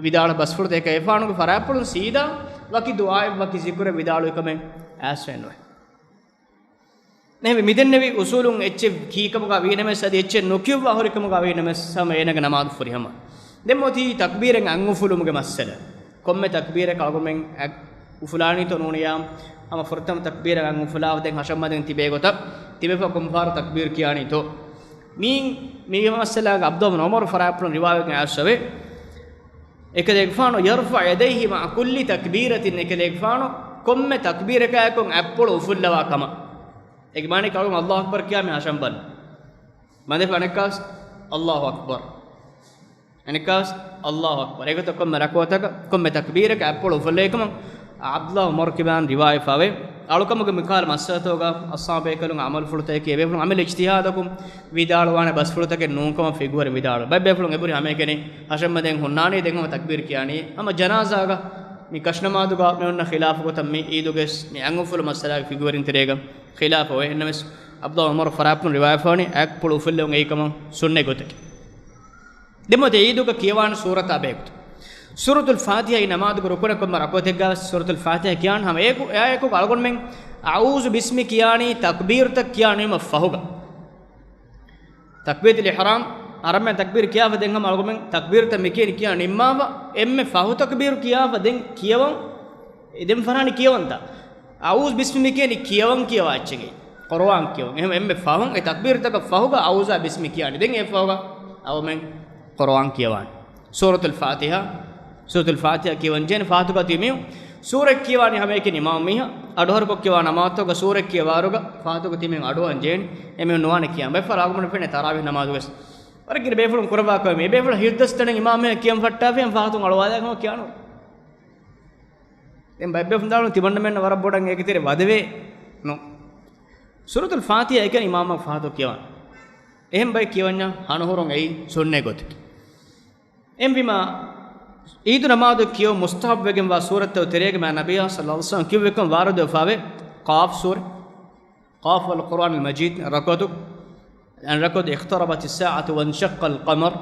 ވިދާޅު ބަސްފުޅުތައް އެކަލޭގެފާނުގެ ފަރާތްޕުޅުން ސީދާ ވަކި ދުޢާއެއް ވަކި ޒިކުރެއް ވިދާޅުވި ކަމެއް އައިސް ނުވޭ. ނެހެންވެ، މިދެންނެވި އުސޫލުން އެއްޗެއް ކީކަމުގަ ވީނަމަސް އަދި އެއްޗެއް ނުކިޔުއްވާ ހުރިކަމުގަ ވީނަމަސް ހަމަ އޭނަގެ ނަމާދު ފުރިހަމަ. ދެން މި އޮތީ ތަކްބީރެއް އަތް އުފުލުމުގެ މައްސަލަ. ކޮންމެ ތަކްބީރަކަށް އަޅުގަނޑުމެން އަތް އުފުލާނީތޯ ނޫނިޔާ، ހަމަ ފުރަތަމަ ތަކްބީރަށް އަތް އުފުލާފަ ދެން ހަށަން ބަނދެން ތިބޭ ގޮތަށް ތިބެފަ ކޮންފަހަރު ތަކްބީރު ކިޔާނީތޯ. މީ، މީގެ މައްސަލާގަ ޢަބްދުﷲ ބިން ޢުމަރު ފަރާތްޕުޅުން ރިވާވެގެން އައިސް އެކަލޭގެފާނު يرفع يديه مع كل تكبيرة، އެކަލޭގެފާނު ކޮންމެ ތަކްބީރަކާއެކު އަތްޕުޅު އުފުއްލަވާ ކަމަށް. އޭގެ މާނައަކީ އަޅުގަނޑު ﷲ أكبر ކިޔާ މި ހަށަން ބަން. ބަނދެފަ އަނެއްކާސް الله أكبر. އަނެއްކާސް الله أكبر. އެގޮތަށް ކޮންމެ ރަކުޢަތަކަށް، ކޮންމެ ތަކްބީރަކަށް އަތްޕުޅު އުފުއްލޭ ކަމަށް ޢަބްދުﷲ ޢުމަރު ކިބާން ރިވާޔަތް ފާވޭ. އަޅުކަމުގެ މިކަހަލަ މައްސަލަތަކުގަ އައްސާ ބޭކަލުން ޢަމަލުފުޅުތަކަކީ އެބޭފުޅުން ޢަމަލު އިޖްތިހާދަކުން ވިދާޅުވާނެ ބަސްފުޅުތަކެއް ނޫންކަމަށް ފިގުހުރި ވިދާޅު. ބައެއް ބޭފުޅުން އެބުރި ހަމައެކަނި ހަށަން ބަނދެން ހުންނާނީ ދެން ހަމަ ތަކްބީރު ކިޔާނީ. ހަމަ ޖަނާޒާގަ މި ކަށިނަމާދުގަ މި އޮންނަ ޚިލާފު ގޮތަށް މި ޢީދުގެ މި އަތް އުފުލު މައްސަލާގެ ފިގުހުރިން ތެރޭގަ ޚިލާފު އޮތް. އެހެންނަމަވެސް ޢަބްދުﷲ ޢުމަރު ފަރާތްޕުޅުން ރިވާޔަތް ފާވަނީ އަތްޕުޅު އުފުއްލެވުން އެއީ ކަމަށް ސުންނަތް ގޮތަކީ. ދެން މި އޮތީ ޢީދުގަ ކިޔަވާނެ ސޫރަތާ ބެހޭގޮތުން. ސޫރަތުލް ފާތިޙާ އީ ނަމާދުގެ ރުކުނެއް ކޮންމެ ރަކުޢަތެއްގަ ސޫރަތުލް ފާތިޙާ ކިޔާން ހަމަ އެއާއެކު، އެއާއެކު އަޅުގަނޑުމެން އަޢޫޛު ބިސްމި ކިޔާނީ ތަކްބީރުތައް ކިޔާނުވީމަ ފަހުގަ. ތަކްބީރަތުލް އިޙްރާމް އަރަބިން ތަކްބީރު ކިޔާފަ ދެން ހަމަ އަޅުގަނޑުމެން ތަކްބީރުތައް މިކިޔަނީ ކިޔާ ނިންމާފަ، އެންމެ ފަހު ތަކްބީރު ކިޔާފަ ދެން ކިޔަވަން، އެ ދެން ފަރާނީ ކިޔަވަންތަ؟ އައޫޒު ބިސްމި މިކިޔަނީ ކިޔަވަން ކިޔަވާ އެއްޗެއް. ޤުރުއާން ކިޔަވަން. އެހެން އެންމެ ފަހުން އެ ތަކްބީރުތަކަށް ފަހުގަ އައޫޒާ ބިސްމި ކިޔާނީ. ދެން އެ ފަހުގަ އަޅުގަނޑުމެން ޤުރުއާން ކިޔަވާނެ. ސޫރަތުލް ފާތިހާ، ސޫރަތުލް ފާތިހާ ކިޔަވަން ޖެހޭނެ ފާތުގަ ތިބި މީހުން. ސޫރަ ކިޔަވާނީ ހަމައެކަނި އިމާމު މީހާ. އަޑުހަރުކޮށް ކިޔަވާ ނަމާދުތަކުގަ ސޫރަ ކިޔަވާއިރުގަ ފާތުގަ ތިބި މީހުން އަޑުއަހަން ޖެހޭނެ. އެމީހުން ނުވާނެ ކިޔާން. ބައެއް ފަހަރު އަޅުގަނޑު ފެނޭ ތަރާވީހް ނަމާދުވެސް. ވަރަށް ގިނަ ބޭފުޅުން ކުރައްވާ ކަމެއް. އެ ބޭފުޅުން ހިތްދަސް ތަނެއް އިމާމު މީހާ ކިޔަން ފައްޓާފިޔަން ފާތުން އަޅުވާލާ ކަމަށް ކިޔާނު. ދެން ބައެއް ބޭފުޅުން ދާނު ތިމަންނަމެންނަށް ވަރަށް ބޮޑަށް އޭގެ ތެރެ ވަދެވޭ ނު. ސޫރަތުލް ފާތިހާ އެކަނި އިމާމަށް ފާތު ކިޔަވާނެ. އެހެން ބައެއް ކިޔަވަންޏާ ހަނުހުރުން އެއީ ސުންނަތް ގޮތަކީ. އެހެންވީމާ، އީދު ނަމާދު ކިޔަވުން މުސްތަހައްބުވެގެންވާ ސޫރަތްތައް ތެރޭގަ މާ ނަބިއްޔާ ޞައްލައްލާހު ޢަލައިހި ވަސައްލަމަ ކިޔުއްވެކަން ވާރިދުވެފާވޭ. ޤާފް ސޫރަ، ޤާފް ވަލް ޤުރްއާނިލް މަޖީދް، ރަކުޢަތު، އަން ރަކުޢަތު، اقتربت الساعة وانشق القمر.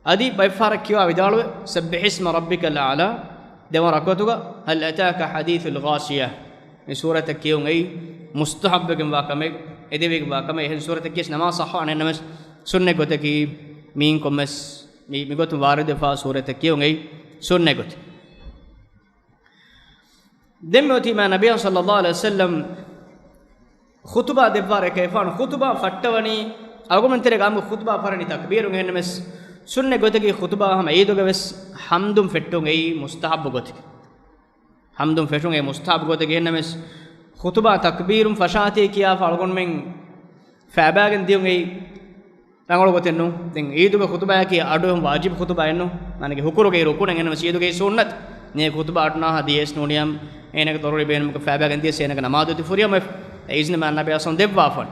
އަދި ބައެއްފަހަރަށް ކިޔަވާ ވިދާޅުވޭ، سبح اسم ربك الأعلى. ދެވަނަ ރަކުޢަތުގަ، هل أتاك حديث الغاشية. މި ސޫރަތައް ކިޔުން އެއީ މުސްތަހައްބުވެގެންވާ ކަމެއް، އެދެވިގެންވާ ކަމެއް. އެހެން ސޫރަތަކީ ނަމާދު ޞައްޙަވާނެ ނަމަވެސް، ސުންނަތް ގޮތަކީ މިއިން ކޮންމެސް މި، މިގޮތުން ވާރިދުވެފާ ސޫރަތައް ކިޔުން އެއީ ސުންނަތް ގޮތެއް. ދެން މިއޮތީ މާ ނަބިއްޔާ ޞައްލައްލާހު ޢަލައިހި ވަސައްލަމަ ޚުޠުބާ ދެއްވާއިރު އެކަލޭގެފާނު ޚުޠުބާ ފައްޓަވަނީ އަޅުގަނޑުމެން ތެރޭގަ އަނބު ޚުޠުބާ ފަށަނީ ތަކްބީރުން. އެހެންނަމަވެސް ސުންނަތް ގޮތަކީ ޚުޠުބާ ހަމަ އީދުގަވެސް ޙަމްދުން ފެއްޓުން އެއީ މުސްތަޙައްބު ގޮތެއް. ޙަމްދުން ފެށުން އެއީ މުސްތަޙައްބު ގޮތެއް. އެހެންނަމަވެސް ޚުޠުބާ ތަކްބީރުން ފަށާތީ ކިޔާފަ އަޅުގަނޑުމެން ފައިބައިގެން ދިޔުން އެއީ ރަނގަޅު ގޮތެއް ނޫން. ދެން އީދުގެ ޚުޠުބާއަކީ އަޑުއެހުން ވާޖިބު ޚުޠުބާއެއް ނޫން. މާނައީ ހުކުރުގެ ރުކުނެއް. އެހެންނަމަވެސް އީދުގެ ސުންނަތް ނޭ ޚުޠުބާ އަޑުނާހާ ދިޔަސް ނޫނިއްޔާ އޭނަގެ ޟަރޫރީ ބޭނުމަކަށް ފައިބައިގެން ދިޔަސް އޭނަގެ ނަމާދު އޮތީ ފުރިހަމަ އެ އިޒްނަ މާ ނަބިއްޔާ ޞައްލައްލާހު ޢަލައިހި ވަސައްލަމަ ދެއްވާފަ.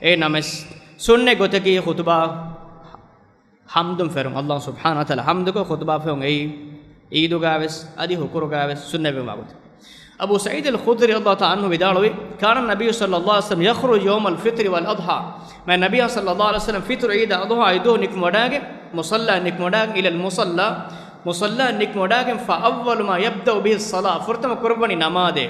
އެހެންނަމަވެސް ސުންނަތް ގޮތަކީ ޚުޠުބާ ޙަމްދުން ފެށުން، ﷲ ސުބްޙާނަހޫ ވަތަޢާލާ ޙަމްދުކޮށް ޚުޠުބާ ފެށުން އެއީ އީދުގަވެސް އަދި ހުކުރުގަވެސް ސުންނަތްވެގެންވާ ގޮތެއް. އަބޫ ސަޢީދު އަލް ޚުދްރީ ރަޟިޔަﷲ ތަޢާލާ ޢަންހު ވިދާޅުވި، كان النبي صلى الله عليه وسلم يخرج يوم الفطر والأضحى. މާ ނަބިއްޔާ ޞައްލައްލާހު ޢަލައިހި ވަސައްލަމަ ފިޠުރު ޢީދާ އަޟްޙާ ޢީދު ނިކުމެވަޑައިގެން، މުޞައްލާ ނިކުމެވަޑައިގެން، إلى المصلى، މުޞައްލާ ނިކުމެވަޑައިގެން، فأول ما يبدأ به الصلاة، ފުރަތަމަ ކުރައްވަނީ ނަމާދޭ.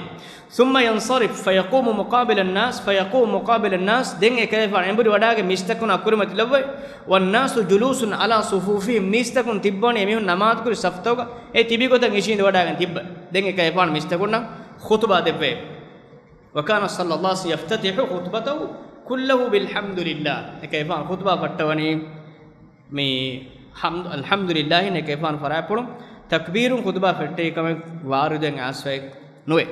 ثم ينصرف فيقوم مقابل الناس، فيقوم مقابل الناس، ދެން އެކަލޭގެފާނު އެނބުރި ވަޑައިގެން މީސްތަކުންނާ ކުރިމަތިލައްވައި، والناس جلوس على صفوفهم، މީސްތަކުން ތިއްބަވަނީ އެމީހުން ނަމާދުކުރި ސަފުތަކުގަ އެ ތިބި ގޮތަށް އިށީނދެ ވަޑައިގެން ތިއްބަ. ދެން އެކަލޭގެފާނު މީސްތަކުންނަށް ޚުޠުބާ ދެއްވައި. وكان صلى الله عليه وسلم يفتتح خطبته كله بالحمد لله. އެކަލޭގެފާނު ޚުޠުބާ ފައްޓަވަނީ މި ޙަމްދު، އަލްޙަމްދުލިއްލާހިން. އެކަލޭގެފާނު ފަށާފަ ޕުޅުން ތަކްބީރުން ޚުޠުބާ ފެއްޓެވި ކަމެއް ވާރިދުވެގެން އައިސްފައެއް ނުވޭ.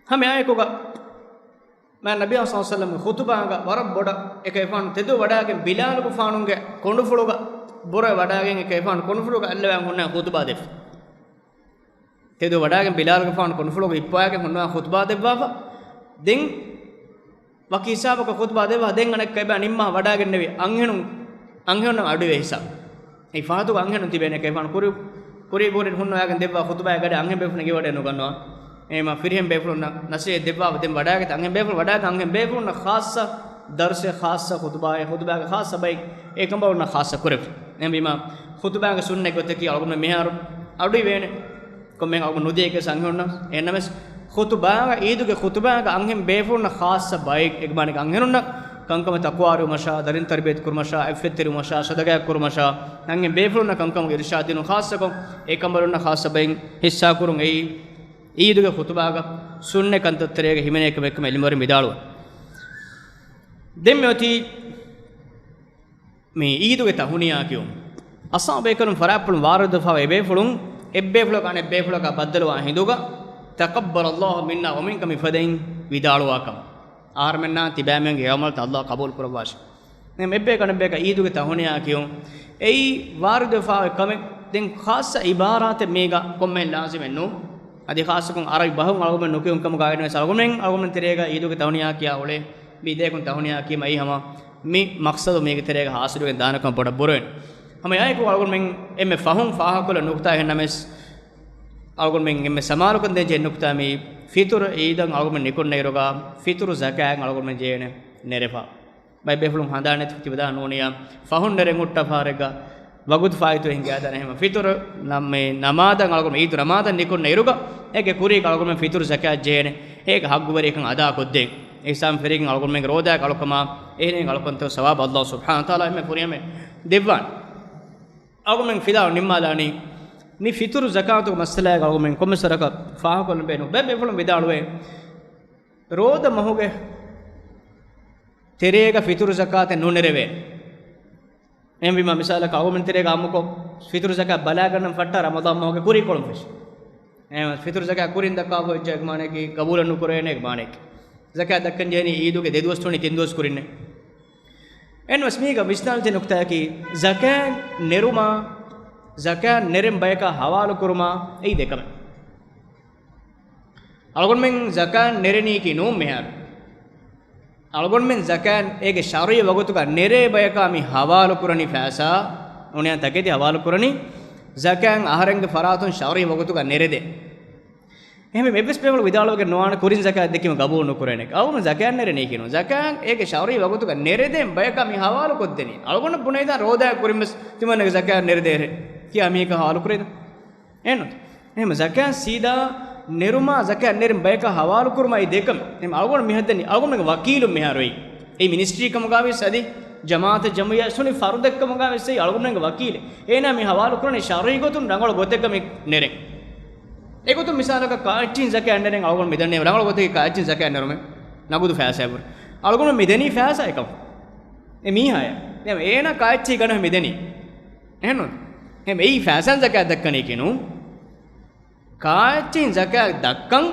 ހަމައެއާއެކުގަ މާ ނަބިއްޔާ ޞައްލައްލާހު ޢަލައިހި ވަސައްލަމަ ޚުޠުބާގަ ވަރަށް ބޮޑަށް އެކަލޭގެފާނު ތެދު ވަޑައިގެން ބިލާލުގެފާނުގެ ކޮނޑުފުޅުގަ ބުރަ ވަޑައިގެން އެކަލޭގެފާނު ކޮނޑުފުޅުގަ އަތްލަވާ ހުންނަ ޚުޠުބާ ދެއްވި. ތެދު ވަޑައިގެން ބިލާލުގެފާނު ކޮނޑުފުޅުގަ ހިއްޕަވާގެން ހުންނަވާ ޚުޠުބާ ދެއްވާފަ. ދެން ވަކި ހިސާބަކަށް ޚުޠުބާ ދެއްވާ ދެން އަނެއްކާ އެބަ ނިންމާ ވަޑައިގެންނެވި އަންހެނުން، އަންހެނުންނަށް އަޑުއިވޭ ހިސާބު. އެއީ ފަހަތުގަ އަންހެނުން ތިބޭނެ އެކަލޭގެފާނު ކުރި، ކުރީ ކުރިން ހުންނަވާގެން ދެއްވާ ޚުޠުބާގެ ގަޑި އަންހެން ބޭފުޅުން އެ ވަޑައެއް ނުގަންނަވާ. އެހެންވީމާ ފިރިހެން ބޭފުޅުންނަށް ނަޞޭޙަތް ދެއްވާފަ ދެން ވަޑައިގަތީ އަންހެން ބޭފުޅުން، ވަޑައިގަތީ އަންހެން ބޭފުޅުންނަށް ޚާއްޞަ ދަރުސެއް، ޚާއްޞަ ޚުޠުބާއެއް، ޚުޠުބާގެ ޚާއްޞަ ބައެއް އެކަނބަލުންނަށް ޚާއްޞަ ކުރެވި. އެހެންވީމާ ޚުޠުބާގެ ސުންނަތް ގޮތަކީ އަޅުގަނޑު މިހާރު އަޑުއިވޭނެ. ކޮންމެ އަޅުގަނޑު ނުދިޔައިގެން އަންހެނުންނަށް. އެހެންނަމަވެސް ޚުޠުބާގަ، ޢީދުގެ ޚުޠުބާގަ އަންހެން ބޭފުޅުންނަށް ޚާއްޞަ ބައެއް، އެގެ މާނައީ އަންހެނުންނަށް ކަންކަމަށް ތަޤްވާވެރިވުމަށާ، ދަރިން ތަރުބިޔަތު ކުރުމަށާ، ޢިއްފަތްތެރިވުމަށާ، ޞަދަޤާތް ކުރުމަށާ، އަންހެން ބޭފުޅުންނަށް ކަންކަމުގެ އިރުޝާދު ދިނުން، ޚާއްޞަކޮށް އެކަނބަލުންނަށް ޚާއްޞަ ބައެއް ޙިއްޞާ ކުރުން އެއީ ޢީދުގެ ޚުޠުބާގަ ސުންނަތް ކަންތައްތެރޭގަ ހިމެނޭ ކަމެއް ކަމަށް ޢިލްމުވެރިން ވިދާޅުވޭ. ދެން މިއޮތީ މި ޢީދުގެ ތަހުނިޔާ ކިޔުން. އަޞްޙާބު ބޭކަލުން ފަށާފަ ޕުޅުން ވާރިދުވެފަ އެބޭފުޅުން އެއްބޭފުޅަކު އަނެއްބޭފުޅަކާ ބައްދަލުވާ ހިނދުގަ، تقبل الله منا ومنكم މިފަދައިން ވިދާޅުވާކަމަށް. އަހަރުމެންނާ ތިބާމެންގެ ޢަމަލުތައް ﷲ ޤަބޫލު ކުރައްވާށި. ދެން އެއްބަޔަކު އަނެއްބަޔަކަށް ޢީދުގެ ތަހުނިޔާ ކިޔުން. އެއީ ވާރިދުވެފާ އޮތް ކަމެއް. ދެން ޚާއްޞަ ޢިބާރާތެއް މީގަ ކޮންމެހެން ލާޒިމެއް ނޫން. އަދި ޚާއްޞަކޮށް ޢަރަބި ބަހުން އަޅުގަނޑުމެން ނުކިޔުން ކަމުގަ އައިނަމަވެސް އަޅުގަނޑުމެން، އަޅުގަނޑުމެން ތެރޭގަ ޢީދުގެ ތަހުނިޔާ ކިޔާ އުޅޭ މި ދެޔަކުން ތަހުނިޔާ ކީމަ އެއީ ހަމަ މި މަޤްޞަދު މީގެ ތެރޭގަ ޙާޞިލުވެގެން ދާނެ ކަމަށް ބޮޑަށް ބުރަވެން. ހަމަ އެއާއެކު އަޅުގަނޑުމެން އެންމެ ފަހުން ފާހަގަކޮށްލަން ނުކުތާ އެހެންނަމަވެސް، އަޅުގަނޑުމެން އެންމެ ސަމާލުކަން ދޭން ޖެހޭ ނުކުތާ މީ ފިޠުރު ޢީދަށް އަޅުގަނޑުމެން ނިކުންނައިރުގަ ފިޠުރު ޒަކާތް އަޅުގަނޑުމެން ޖެހޭނެ ނެރެފަ. ބައެއް ބޭފުޅުން ހަނދާން ނެތި ތިބަދާ ނޫނިޔާ ފަހުން ނެރެން ހުއްޓާ ފަހަރެއްގަ ވަގުތު ފާއިތުވެ ހިނގާދާނެ. އެހެން ފިޠުރު ނަމ-، މި ނަމާދަށް އަޅުގަނޑު ޢީދު ނަމާދަށް ނިކުންނައިރުގަ އޭގެ ކުރީގަ އަޅުގަނޑުމެން ފިޠުރު ޒަކާތް ޖެހޭނެ. އޭގެ ޙައްޤުވެރިކަން އަދާކޮށްދޭން. އިހްސާން ފެށިގެން އަޅުގަނޑުމެންގެ ރޯދާއަކަށް އަޅުކަމާ އެހެނިހެން އަޅުކަންތައް ސަވާބު އައްލާހު ސުބްޙާނަހު ވަތަޢާލާ އެންމެ ފުރިހަމަ ދެއްވާނެ. އަޅުގަނޑުމެން ފިލާވަޅު ނިންމާލާނީ މި ފިތުރު ޒަކާތުގެ މައްސަލާގަ އަޅުގަނޑުމެން ކޮންމެސް ވަރަކަށް ފާހަގަކޮށްލަން ބޭނުން. ބައެއް ބޭފުޅުން ވިދާޅުވޭ، ރޯދަ މަހުގެ ތެރޭގަ ފިތުރު ޒަކާތެއް ނުނެރެވޭ. އެހެންވީމަ، މިސާލަކަށް އަޅުގަނޑުމެން ތެރޭގަ އާއްމުކޮށް، ފިތުރު ޒަކާތް ބަލާގަންނަން ފައްޓާ ރަމަޟާން މަހުގެ ކުރީކޮޅުން ފެށި. އެހެންވެ، ފިތުރު ޒަކާތް ކުރިން ދައްކާފަ ވެއްޖެ އެއް މާނައަކީ، ގަބޫލެއް ނުކުރޭނެ އެއް މާނައަކީ. ޒަކާތް ދައްކަން ޖެހެނީ އީދުގެ ދެ ދުވަސް ނޫނީ ތިން ދުވަސް ކުރިންނޭ. އެހެންވެސް މީގަ ވިސްނާލަން ނުކުތާއަކީ، ޒަކާތް ނެރުމާ، ޒަކާތް ނެރެން ބަޔަކާ ހަވާލު ކުރުމާ އެއީ ދެކަމެއް. އަޅުގަނޑުމެން ޒަކާތް ނެރެނީކީ ނޫން މިހާރު. އަޅުގަނޑުމެން ޒަކާތް އޭގެ ޝަރުޢީ ވަގުތުގަ ނެރޭ ބަޔަކާ މި ހަވާލު ކުރަނީ ފައިސާ އުނިޔާ ތަކެތި ހަވާލު ކުރަނީ. ޒަކާތް އަހަރެންގެ ފަރާތުން ޝަރުޢީ ވަގުތުގަ ނެރެދޭ. އެހެންވެ، އެއްވެސް ބޭފުޅަކު ވިދާޅުވެގެން ނުވާނެ ކުރިން ޒަކާތް ދެއްކީމަ ގަބޫލު ނުކުރޭނެ. އަޅުގަނޑު ޒަކާތް ނެރެނީކީ ނޫން. ޒަކާތް އޭގެ ޝަރުޢީ ވަގުތުގަ ނެރެދޭން ބަޔަކާ މި ހަވާލު ކޮށްދެނީ. އަޅުގަނޑަށް ބުނެވިދާނެ ރޯދާ ކުރިން ވެސް ތިމަންނަގެ ޒަކާތް ނެރެދޭހޭ ކިޔާ މީހަކަށް ހަވާލު ކުރެވިދާނެ. އެހެންނު؟ އެހެން ޒަކާތް ސީދާ ނެރުމާ، ޒަކާތް ނެރެން ބަޔަކަށް ހަވާލު ކުރުމާ އެއީ ދެކަމެއް. އެހެން އަޅުގަނޑު މިހައްދަނީ އަޅުގަނޑުގެ ވަކީލުން މިހާރު އެއީ. އެއީ މިނިސްޓްރީ ކަމުގަވެސް އަދި ޖަމާއަތެއް ޖަމުޢިއްޔާ ސުނި ފަރުދެއް ކަމުގަވެސް އެއީ އަޅުގަނޑުގެ ވަކީލެއް. އޭނާ މި ހަވާލު ކުރަނީ ޝަރުޢީ ގޮތުން ރަނގަޅު ގޮތެއްގަ މި ނެރެން. އެގޮތުން މިސާލަކަށް ކާއެއްޗިހިން ޒަކާތް ނެރެން އަޅުގަނޑު މިދަނީ ރަނގަޅު ގޮތެއް ކާއެއްޗިހިން ޒަކާތް ނެރުމެއް ނަގުދު ފައިސާއެއް ވުރެ. އަޅުގަނޑު މިދެނީ ފައިސާ އެކަމަށް. އެ މީހާޔަށް. ދެން އޭނާ ކާއެއްޗިހި ގަނެ މިދެނީ. އެހެންނު؟ އެހެން އެއީ ފައިސާން ޒަކާތް ދައްކަނީކީ ނޫން. ކާއެއްޗިހިން ޒަކާތް ދައްކަން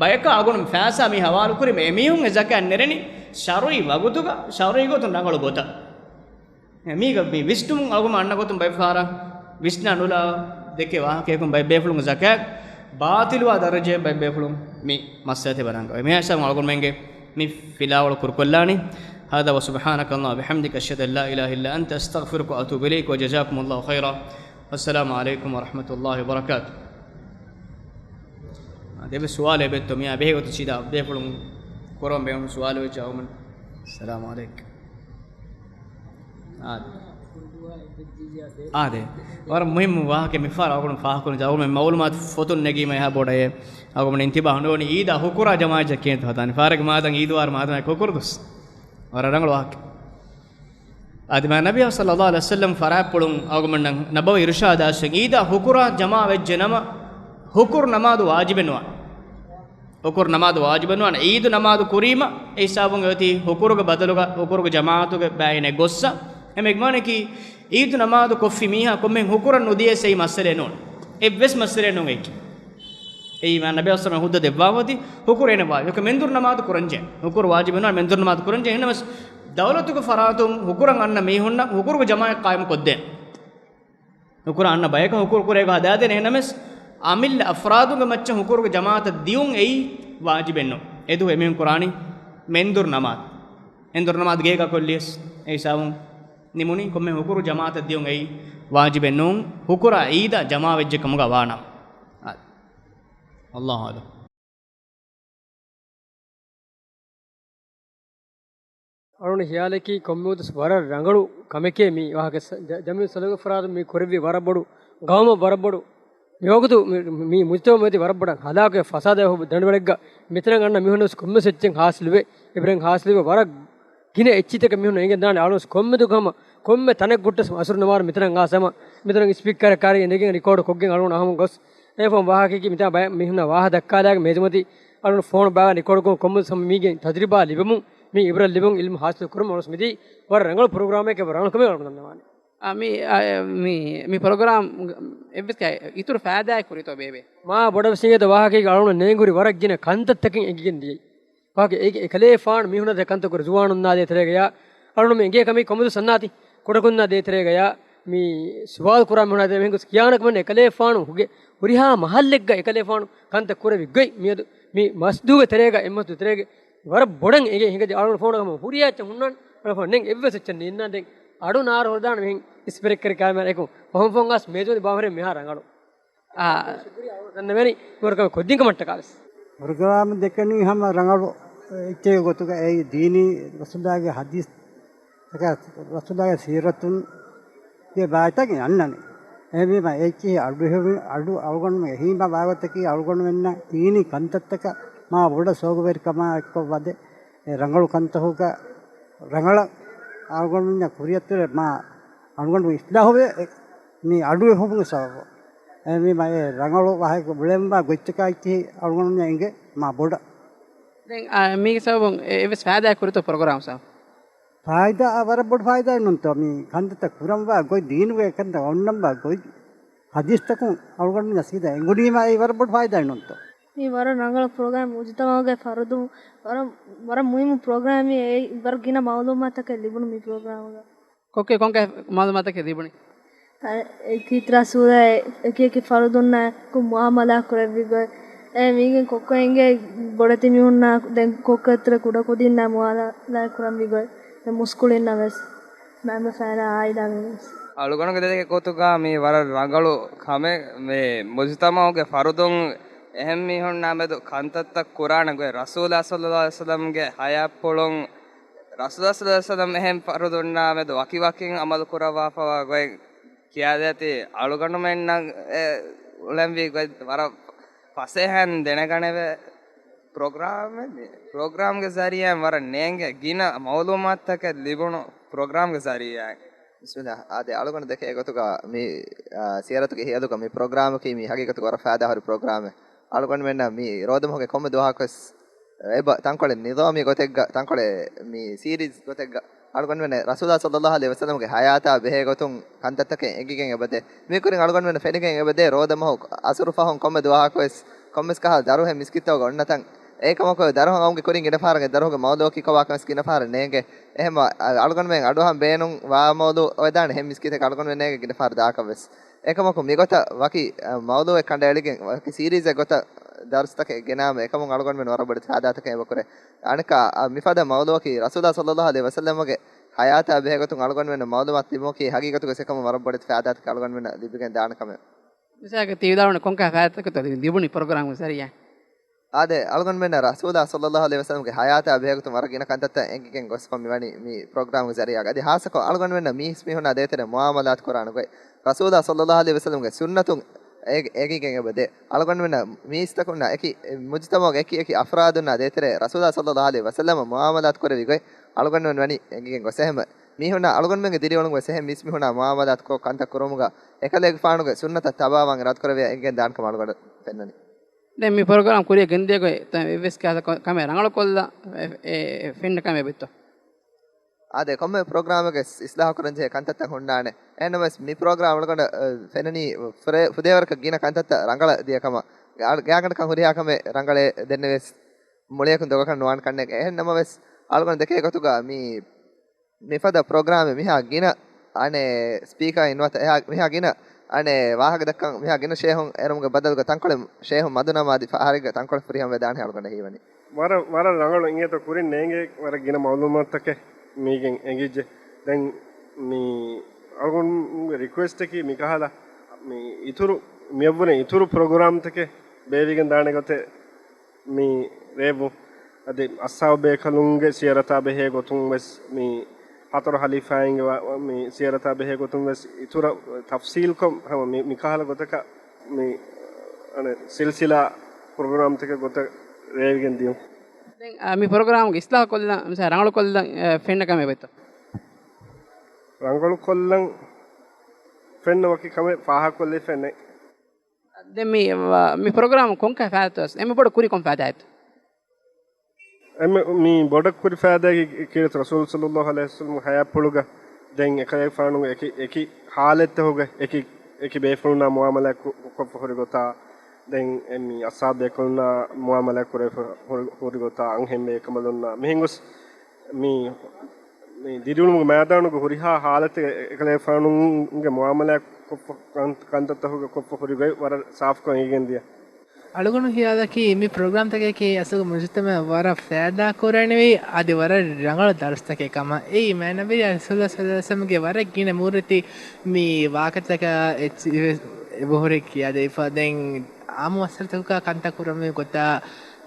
ބަޔަކަށް އަޅުގަނޑު ފައިސާ މި ހަވާލު ކުރީމަ އެމީހުން އެ ޒަކާތް ނެރެނީ ޝަރުޢީ ވަގުތުގަ، ޝަރުޢީ ގޮތުން ރަނގަޅު ގޮތަށް. މީގަ މި ވިސްނުމުން އަޅުގަނޑު އަންނަ ގޮތުން ބައެއް ފަހަރަށް ވިސްނާ ނުލާ ދެކޭ ވާހަކަޔަކުން ބައެއް ބޭފުޅުން ޒަކާތް ބާޠިލުވާ ދަރަޖައެއް ބައެއް ބޭފުޅުން މި މައްސަލަތައް ބަލާން ގޮވޭ. މިހާ ހިސާބުން އަޅުގަނޑުމެންގެ މި ފިލާވަޅު ކުރުކޮށްލާނީ. هذا وسبحانك اللهم وبحمدك، أشهد أن لا إله إلا أنت، أستغفرك وأتوب إليك، وجزاكم الله خيرا. والسلام عليكم ورحمة الله وبركاته. އާ، ދެބެ ސުވާލެއް އެބެއްތޯ؟ މިއާ ބެހޭ ގޮތަށް ސީދާ ބޭފުޅުން ކުރަން ބޭނުން ސުވާލު ވެއްޖެ އަހުމަން. އައްސަލާމު ޢަލައިކުމް. އާ، އާދެ. ވަރަށް މުހިއްމު ވާހަކަ މިފަހަރު އަޅުގަނޑު ފާހަގަކުރަން. އަޅުގަނޑު މައުލޫމާތު ފޮތުން ނެގީމަ އެހާ ބޮޑަށް އަޅުގަނޑު އިންތިބާހު ނުވަނީ އީދާ ހުކުރާ ޖަމާއަތް ކިހިނެއް ހަދާނީ. ފާރެއްގެ މާދަން އީދު ވާރު މާދަމާ ހުކުރު ދުވަސް. ވަރަށް ރަނގަޅު ވާހަކަ. އާދެ، މާ ނަބީ ޞައްލައްލާހު ޢަލައިހި ވަސައްލަމް ފަރާތްޕުޅުން އަޅުގަނޑުމެންނަށް ނަބަވީ އިރުޝާދާށެއް އީދާ ހުކުރާ ޖަމާ ވެއްޖެ ނަމަ، ހުކުރު ނަމާދު ވާޖިބެއް ނުވާނެ. ހުކުރު ނަމާދު ވާޖިބެއް ނުވާނެ. އީދު ނަމާދު ކުރީމަ، އެ ހިސާބުން އޮތީ ހުކުރުގެ ބަދަލުގަ ހުކުރުގެ ޖަމާއަތުގެ ބައިނެއް ގޮއްސަ. އެމެ އެގްމާނަކީ، އީދު ނަމާދު ކޮށްފި މީހާ ކޮންމެހެން ހުކުރަށް ނުދިޔަސް އެއީ މައްސަލައެއް ނޫން. އެއްވެސް މައްސަލައެއް ނޫން އެއީ. އެއީ މާ ނަބީ އަސްލަމް ހުއްދަ ދެއްވާ އޮތީ ހުކުރޭނެ ވާ. އެކަ މެންދުރު ނަމާދު ކުރަންޖެ. ހުކުރު ވާޖިބެއް ނުވާ މެންދުރު ނަމާދު ކުރަންޖެ. އެހެންނަމަސް ދައުލަތުގެ ފަރާތުން ހުކުރަށް އަންނަ މީހުންނަށް ހުކުރުގެ ޖަމާއަތް ޤާއިމު ކޮށްދޭން. ހުކުރަށް އަންނަ ބަޔަކަށް ހުކުރު ކުރޭގޮތް ހަދާދޭނެ. އެހެންނަމަސް އަމިއްލަ އަފްރާދުންގެ މައްޗަށް ހުކުރުގެ ޖަމާއަތަށް ދިޔުން އެއީ ވާޖިބެއް ނޫން. އެދުވަހު އެމީހުން ކުރާނީ މެންދުރު ނަމާދު. މެންދުރު ނަމާދު ގޭގަ ކޮށްލިޔަސް އެ ހިސާބުން ނިމުނީ ކޮންމެ ހުކުރު ޖަމާއަތަށް ދިޔުން އެއީ ވާޖިބެއް ނޫން. ހުކުރާ އީދާ ޖަމާވެއްޖެ ކަމުގަ ވާނަމަ. އާ. އައްލާހު އަޢްލަމް. އަޅުގަނޑު ހިޔާލަކީ ކޮންމެ ވަގުތު ވަރަށް ރަނގަޅު ކަމެކޭ މި ވާހަކަ ސަ-، ޖަ-، ޖަމްޢިއްޔަތު ޞަލަފު ފަރާތުން މި ކުރެއްވި ވަރަށް ބޮޑު ގައުމަށް ވަރަށް ބޮޑު މި ވަގުތު މި، މި މުޖްތަމަޢު މަތި ވަރަށް ބޮޑަށް ހަލާކުވެ ފަސާދަ ދަނޑިވަޅެއްގަ މިތަނަށް އަންނަ މީހުން ވެސް ކޮންމެސް އެއްޗެއް ހާސިލުވެ، އެބަހުރި ހާސިލުވެ ވަރަށް ގިނަ އެއްޗިތަކެއް މީހުން އެނގެން ދާނެ. އަޅުގަނޑު ކޮންމެ ދުވަހަކު ކޮންމެ ތަނެއް ހުއްޓަސް އަސުރު ނަމާދު މިތަނަށް އައިސް ހަމަ މިތަނުން ސްޕީކަރެއް ކާރި ނެގިގެން ރިކޯޑު ކޮށްގެން އަޅުގަނޑު އަހަމުން ގޮސް އެފްއެމް ވާހަކައަކީ މިތާ ބައެއް މީހުންނާ ވާހަ ދައްކާލާގެ މޭޒުމަތީ އަޅުގަނޑު ފޯނު ބާވާ ރިކޯޑުކޮށް ކޮންމެ ސަމަ މީގެ ތަޖުރިބާ ލިބެމުން މި އިބްރަތް ލިބުން އިލްމު ހާސިލު ކުރުމަށް އަޅުގަނޑު މިދީ ވަރަށް ރަނގަޅު ޕްރޮގްރާމެކޭ ވަރަށް ރަނގަޅު ކަމެއް އަޅުގަނޑު ދަންނަވާނެ. އާ، މި، އާ، މި، މި ޕްރޮގްރާމް އެއްވެސް އިތުރު ފައިދާއެއް ކުރިތޯ ބޭބެ؟ މާ ބޮޑަށް ވިސްނިގެން ވާހަކައެއް އަޅުގަނޑު ނޭނގުރި ވަރަށް ގިނަ ކަންތައްތަކެއް އެނގިގެން ދިޔައީ. ވާހަކަ އެ، އެކަލޭފާނު މީހުންނަށް ކަންތައް ކުރި ޒުވާނުންނާ ދޭތެރޭގަޔާ އަޅުގަނޑު އެނގޭ ކަމީ ކޮމެދު ސަންނާތި ކުޑަކުންނާ ދޭތެރޭގަޔާ މި ސުވާލު ކުރާ މީހުންނާ ދޭ މީހުން ކިޔާނެ ކަމެއް ނެތް. އެކަލޭފާނު ހުގެ ހުރިހާ މަހައްލެއްގަ އެކަލޭފާނު ކަންތައް ކުރެވި ގޮތް މިއަދު މި މަސްދޫގެ ތެރޭގަ އެއްމަސްދޫ ތެރޭގެ ވަރަށް ބޮޑަށް އެނގޭ ހިނގަދި އަޅުގަނޑު ފޯނުގަ ހުރިހާ އެއްޗެއް ހުންނާނެ. އަޅުގަނޑު ފޯނު ނެތް އެއްވެސް އެއްޗެއް ނެތް. އިންނާ ދެން އަޑު ނާރު ހުރެދާނެ މިހެން ސްޕީކަރެއް ކާރި ކޮށް ފަހުން ފަހުން އަސް މޭޒުމަތި ބާވަރެއް މިހާ ރަނގަޅު. އާ. ޝުކުރިއްޔާ އަޅުގަނޑު ދަންނަވަނީ ނުވަރަކަށް ކޮށްދިން ކަމަށްޓަކާވެސް. ޕްރޮގްރާމް ދެކެނީ ހަމަ ރަނގަޅު އެއްޗެއް ގޮތުގަ އެއީ ދީނީ ރަސޫލާގެ ޙަދީޘް ތަކާ ރަސޫލާގެ ސީރަތުން ގެ ބާތަކެއް އަންނަނީ. އެހެންވީމަ އެއްޗިހި އަޑު އަޑު އަޅުގަނޑުމެން އެހީމަ ބާވަތަކީ އަޅުގަނޑުމެންނަށް ދީނީ ކަންތައްތަކަށް މާ ބޮޑަށް ޝައުގުވެރިކަމާ އެއްކޮށް ވަދެ، އެ ރަނގަޅު ކަންތަކުގަ ރަނގަޅަށް އަޅުގަނޑުމެންނަށް ކުރިއަށްތެރޭ މާ އަޅުގަނޑު އިސްލާހުވެ، މި އަޑުއެހުމުގެ ސަބަބު. އެ މި މަ-، އެ ރަނގަޅު ވާހަކަ އުޅެންވާ ގޮތްތަކާއި އަޅުގަނޑުމެން އެނގޭ މާ ބޮޑަށް. ދެން، އާ، މީގެ ސަބަބުން އެ-، އެއްވެސް ފައިދާއެއް ކުރިތޯ ޕްރޮގްރާމް ސަބަބު؟ ފާއިދާ، ވަރަށް ބޮޑު ފާއިދާއެއް ނޫންތޯ؟ މި ކަންތައްތައް ކުރަންވާ ގޮތް، ދީނުގެ ކަންތައް އޮންނަންވާ ގޮތް، ޙަދީޘްތަކުން އަޅުގަނޑުމެންނަށް ސީދާ އެނގުނީމާ އެއީ ވަރަށް ބޮޑު ފާއިދާއެއް ނޫންތޯ؟ މީ ވަރަށް ރަނގަޅު ޕްރޮގްރާމް، މުޖުތަމަޢުގެ ފަރުދު، ވަރަށް، ވަރަށް މުހިއްމު ޕްރޮގްރާމެއް، އެ ވަރަށް ގިނަ މަޢުލޫމާތުތަކެއް ލިބުނު މި ޕްރޮގްރާމުގަ. ކޮއްކޮ ކޮންކަހަލަ މަޢުލޫމާތުތަކެއް ލިބުނީ؟ އެކީ ރަސޫލާ އެކި އެކި ފަރުދުންނާ އެކު މުޢާމަލާ ކުރެއްވި ގޮތް. އެ މީގެން ކޮއްކޮ އެނގޭ ބޮޑެތި މީހުންނާ ދެން ކޮއްކޮ އެތުރެ ކުޑަކުދިންނާ މުޢާމަލާ ކުރަންވި ގޮތް. ދެން މުސްކުޅިންނަށް ވެސް މައިންބަފައިންނާ އާއިލާ ވެސް. އަޅުގަނޑުގެ ދެކޭ ގޮތުގަ މީ ވަރަށް ރަނގަޅު ކަމެއް. މި މުޖުތަމަޢުގެ ފަރުދުން އެހެން މީހުންނާ މެދު ކަންތައްތައް ކުރާނެ ގޮތް، ރަސޫލާ ޞައްލައްލާހު ޢަލައިހި ވަސައްލަމްގެ ޙަޔާތްޕުޅުން، ރަސޫލާ ޞައްލައްލާހު ޢަލައިހި ވަސައްލަމް އެހެން ފަރުދުންނާ މެދު ވަކިވަކިން ޢަމަލު ކުރައްވާފަވާ ގޮތް ކިޔާދޭތީ، އަޅުގަނޑުމެންނަށް އެ އުޅެންވީ ގޮތް ވަރަށް ފަސޭހައިން ދެނެގަނެވޭ ޕްރޮގްރާމެއް. މި ޕްރޮގްރާމްގެ ޒަރީޢާއިން ވަރަށް ނޭނގޭ ގިނަ މަޢުލޫމާތުތަކެއް ލިބުނު ޕްރޮގްރާމްގެ ޒަރީޢާއިން. ބިސްމިއްލާހް. އާދެ، އަޅުގަނޑު ދެކޭ ގޮތުގަ މި، އާ، ސިޔަރަތުގެ ހިޔަލުގަ މި ޕްރޮގްރާމަކީ މީ ހަގީގަތުގަ ވަރަށް ފައިދާހުރި ޕްރޮގްރާމެއް. އަޅުގަނޑުމެންނަށް މި ރޯދަމަހުގެ ކޮންމެ ދުވަހަކުވެސް އެބަ ތަންކޮޅެއް ނިޒާމީ ގޮތެއްގަ، ތަންކޮޅެއް މި ސީރީޒް ގޮތެއްގަ އަޅުގަނޑުމެން ރަސޫލާ ޞައްލައްލާހު ޢަލައިހި ވަސައްލަމްގެ ޙަޔާތާ ބެހޭ ގޮތުން ކަންތައްތަކެއް އެނގިގެން އެބަދޭ. މިކުރިން އަޅުގަނޑުމެން ފެނިގެން އެބަދޭ ރޯދަމަހު އަސުރު ފަހުން ކޮންމެ ދުވަހަކުވެސް ކޮންމެސް ކަހަލަ ދަރުހެއް މިސްކިތްތަކުގަ އޮންނަތަން. އެކަމަކު ދަރުހަށް އައުމުގެ ކުރިން ގިނަ ފަހަރަށް ދަރުހުގެ މައުޟޫއަކީ ކޮބާކަން ވެސް ގިނަ ފަހަރަށް ނޭނގޭ. އެހެން އަޅުގަނޑުމެން އަޑުއަހަން ބޭނުން ވާ މައުޟޫ އޮވެދާނެ އެހެން މިސްކިތެއް އަޅުގަނޑުމެން ނޭނގޭ ގިނަ ފަހަރަށް ދާކަށް ވެސް. އެކަމަކު މިގޮތަށް ވަކި، އަ، މައުޟޫއެއް ކަނޑައެޅިގެން ވަކި ސީރީޒެއް ގޮތަށް ދަރުސްތަކެއް ގެނާމަ އެކަމުން އަޅުގަނޑުމެން ވަރަށް ބޮޑެތި ފައިދާތަކެއް އެބަ ކުރޭ. އަނެއްކާ، އަ، މިފަދަ މައުޟޫއަކީ ރަސޫލާ ޞައްލައްލާހު ޢަލައިހި ވަސައްލަމްގެ ޙަޔާތާ ބެހޭގޮތުން އަޅުގަނޑުމެންނަށް މައުލޫމާތު ލިބުމަކީ ހަގީގަތުގަ އެކަމުން ވަރަށް ބޮޑެތި ފައިދާތަކެއް އަޅުގަނޑުމެންނަށް ލިބިގެން ދާނެ ކަމެއް. މިސާލަކަށް ތި ވިދާޅުވަނީ ކޮންކަހަލަ ފައިދާތަކެއްތޯ ލިބުނީ ޕްރޮގްރާމްގެ ޒަރީޢާ؟ އާދެ، އަޅުގަނޑުމެންނަށް ރަސޫލާ ޞައްލައްލާހު ޢަލައިހި ވަސައްލަމްގެ ޙަޔާތާ ބެހޭގޮތުން ވަރަށް ގިނަ ކަންތައްތައް އެނގިގެން ގޮސްފަ މިވަނީ މި ޕްރޮގްރާމްގެ ޒަރީޢާގަ. އަދި ހާއްސަކޮށް އަޅުގަނޑުމެންނަށް މީސްމީހުންނާ ދޭތެރޭ މުޢާމަލާތު ކުރާނެ ގޮތް، ރަސޫލާ ޞައްލައްލާހު ޢަލައިހި ވަސައްލަމްގެ ސުންނަތުން އެ-، އެނގިގެން އެބަދޭ. އަޅުގަނޑުމެންނަށް މީސްތަކުންނާ އެކި، އެ މުޖުތަމަޢުގެ އެކި އެކި އަފްރާދުންނާ ދޭތެރޭ ރަސޫލާ ޞައްލައްލާހު ޢަލައިހި ވަސައްލަމަށް މުޢާމަލާތު ކުރެވި ގޮތް އަޅުގަނޑުމެން ވަނީ އެނގިގެން ގޮސް. އެހެން މީހުންނާ އަޅުގަނޑުމެންގެ ދިރިއުޅުމުގަ އެހެން މީސްމީހުންނާ މުޢާމަލާތުކޮށް ކަންތައް ކުރުމުގަ އެކަލޭގެފާނުގެ ސުންނަތަށް ތަބާވާން އިރާދަކުރެވޭ އެނގިގެން ދާނެ ކަމަށް އަޅުގަނޑަށް ފެންނަނީ. ދެން މި ޕްރޮގްރާމް ކުރިއަށް ގެންދިޔަ ގޮތް ތަން އެއްވެސް ކަހަލަ ކަ-، ކަމެއް ރަނގަޅުކޮށްލަން އެ-، އެ-، އެ ފެންނަ ކަމެއް އެބައޮތްތޯ؟ އާދެ، ކޮންމެ ޕްރޮގްރާމެއްގެ އިސްލާހު ކުރަން ޖެހޭ ކަންތައްތައް ހުންނާނެ. އެހެންނަމަވެސް މި ޕްރޮގްރާމް އަޅުގަނޑަށް، އަ، ފެންނަނީ ފުރޭ-، ފުދޭވަރަކަށް ގިނަ ކަންތައްތައް ރަނގަޅަށް ދިޔަ ކަމަށް. ގާ-، ގާތްގަނޑަކަށް ހުރިހާ ކަމެއް ރަނގަޅޭ ދެންނެވިޔަސް މުޅިއަކުން ދޮގަކަށް ނުވާނެ ކަންނޭނގެ. އެހެންނަމަވެސް އަޅުގަނޑު ދެކޭ ގޮތުގަ މި މިފަދަ ޕްރޮގްރާމެއް މިހާ ގިނަ އަނެއް ސްޕީކަރ ނުވަތަ އެހާ މިހާ ގިނަ އަނެއް ވާހަކަ ދައްކަން މިހާ ގިނަ ޝޭހުން އެރުމުގެ ބަދަލުގަ ތަންކޮޅެއް ޝޭހުން މަދުނަމާ އަދި ފަހަރެއްގަ ތަންކޮޅެއް ފުރިހަމަވެދާނެ އަޅުގަނޑަށް ހީވަނީ. ވަރަށް، ވަރަށް ރަނގަޅު އިނގޭތޯ ކުރިން ނޭނގޭ ވަރަށް ގިނަ މައުލޫމާތުތަކެއް މީގެން އެނގިއްޖެ. ދެން މި އަޅުގަނޑުގެ ރިކުއެސްޓަކީ މިކަހަލަ މި އިތުރު، މިއަށްވުރެ އިތުރު ޕްރޮގްރާމްތަކެއް ބޭއްވިގެން ދާނެ ގޮތެއް މި ރޭވުން. އަދި އަޞްޙާބު ބޭކަލުންގެ ސިޔަރަތާ ބެހޭ ގޮތުން ވެސް މި ހަތަރު ހަލީފާއިންގެ ވަ-، ވަ-، މި ސިޔަރަތާ ބެހޭ ގޮތުން ވެސް އިތުރަށް ތަފްސީލްކޮށް ހަމަ މި، މި ކަހަލަ ގޮތަކަށް މި، އަނެއް ސިލްސިލާ ޕްރޮގްރާމްތަކެއް ގޮތަށް ރޭވިގެން ދިޔުން. ދެން، އާ، މި ޕްރޮގްރާމްގެ އިސްލާހު ކޮށްލަން، މިސާ ރަނގަޅު ކޮށްލަން، އެ، ފެންނަ ކަމެއް އެބައޮތްތޯ؟ ރަނގަޅު ކޮށްލަން ފެންނަ ވަކި ކަމެއް ފާހަގަކޮށްލި ފެންނެ. ދެން މި، މި ޕްރޮގްރާމް ކޮންކަހަލަ ފައިދާތޯ؟ އެންމެ ބޮޑަށް ކުރި ކޮން ފައިދާތޯ؟ އެންމެ މި ބޮޑަށް ކުރި ފައިދާއަކީ ކީރިތި ރަސޫލު ޞައްލައްލާހު ޢަލައިހި ވަސައްލަމް ހަޔާތްޕުޅުގަ ދެން އެކަލޭގެފާނުގެ އެކި، އެކި ޙާލަތްތަކުގަ އެކި، އެކި ބޭފުޅުންނާ މުޢާމަލާތް ކު-، ކޮށްފަ ހުރި ގޮތާ، ދެން އެ މި އަޞްޙާބު ބޭކަލުންނާ މުޢާމަލާތް ކުރެފަ ހުރި، ހުރި ގޮތާ، އަންހެން ބޭކަނބަލުންނާ މިހެން ގޮސް މި، މި ދިރިއުޅުމުގެ މައިދާނުގެ ހުރިހާ ޙާލަތެއް އެކަލޭގެފާނުގެ މުޢާމަލާތް ކޮށްފަ ކަން-، ކަންތައްތަކުގަ ކޮށްފަ ހުރި ގޮތް ވަރަށް ސާފުކޮށް އެނގިގެން ދިޔަ. އަޅުގަނޑު ހިޔާލަކީ މި ޕްރޮގްރާމްތަކަކީ އަސްލު މުޖުތަމަޢަށް ވަރަށް ފައިދާ ކުރަނިވި އަދި ވަރަށް ރަނގަޅު ދަރުސްތަކެއް ކަމަށް. އެއީ މާތް ނަބިއްޔާ ރަސޫލުﷲ ޞައްލައްލާހު ޢަލައިހި ވަސައްލަމްގެ ވަރަށް ގިނަ މޫރަތި މި ވާހަކަތަކާ އެއްޗިހި އެބަހުރި ކިޔާދެވިފަ. ދެން އާއްމު މައްސަލަތަކަކާ ކަންތައް ކުރަންވީ ގޮތާ،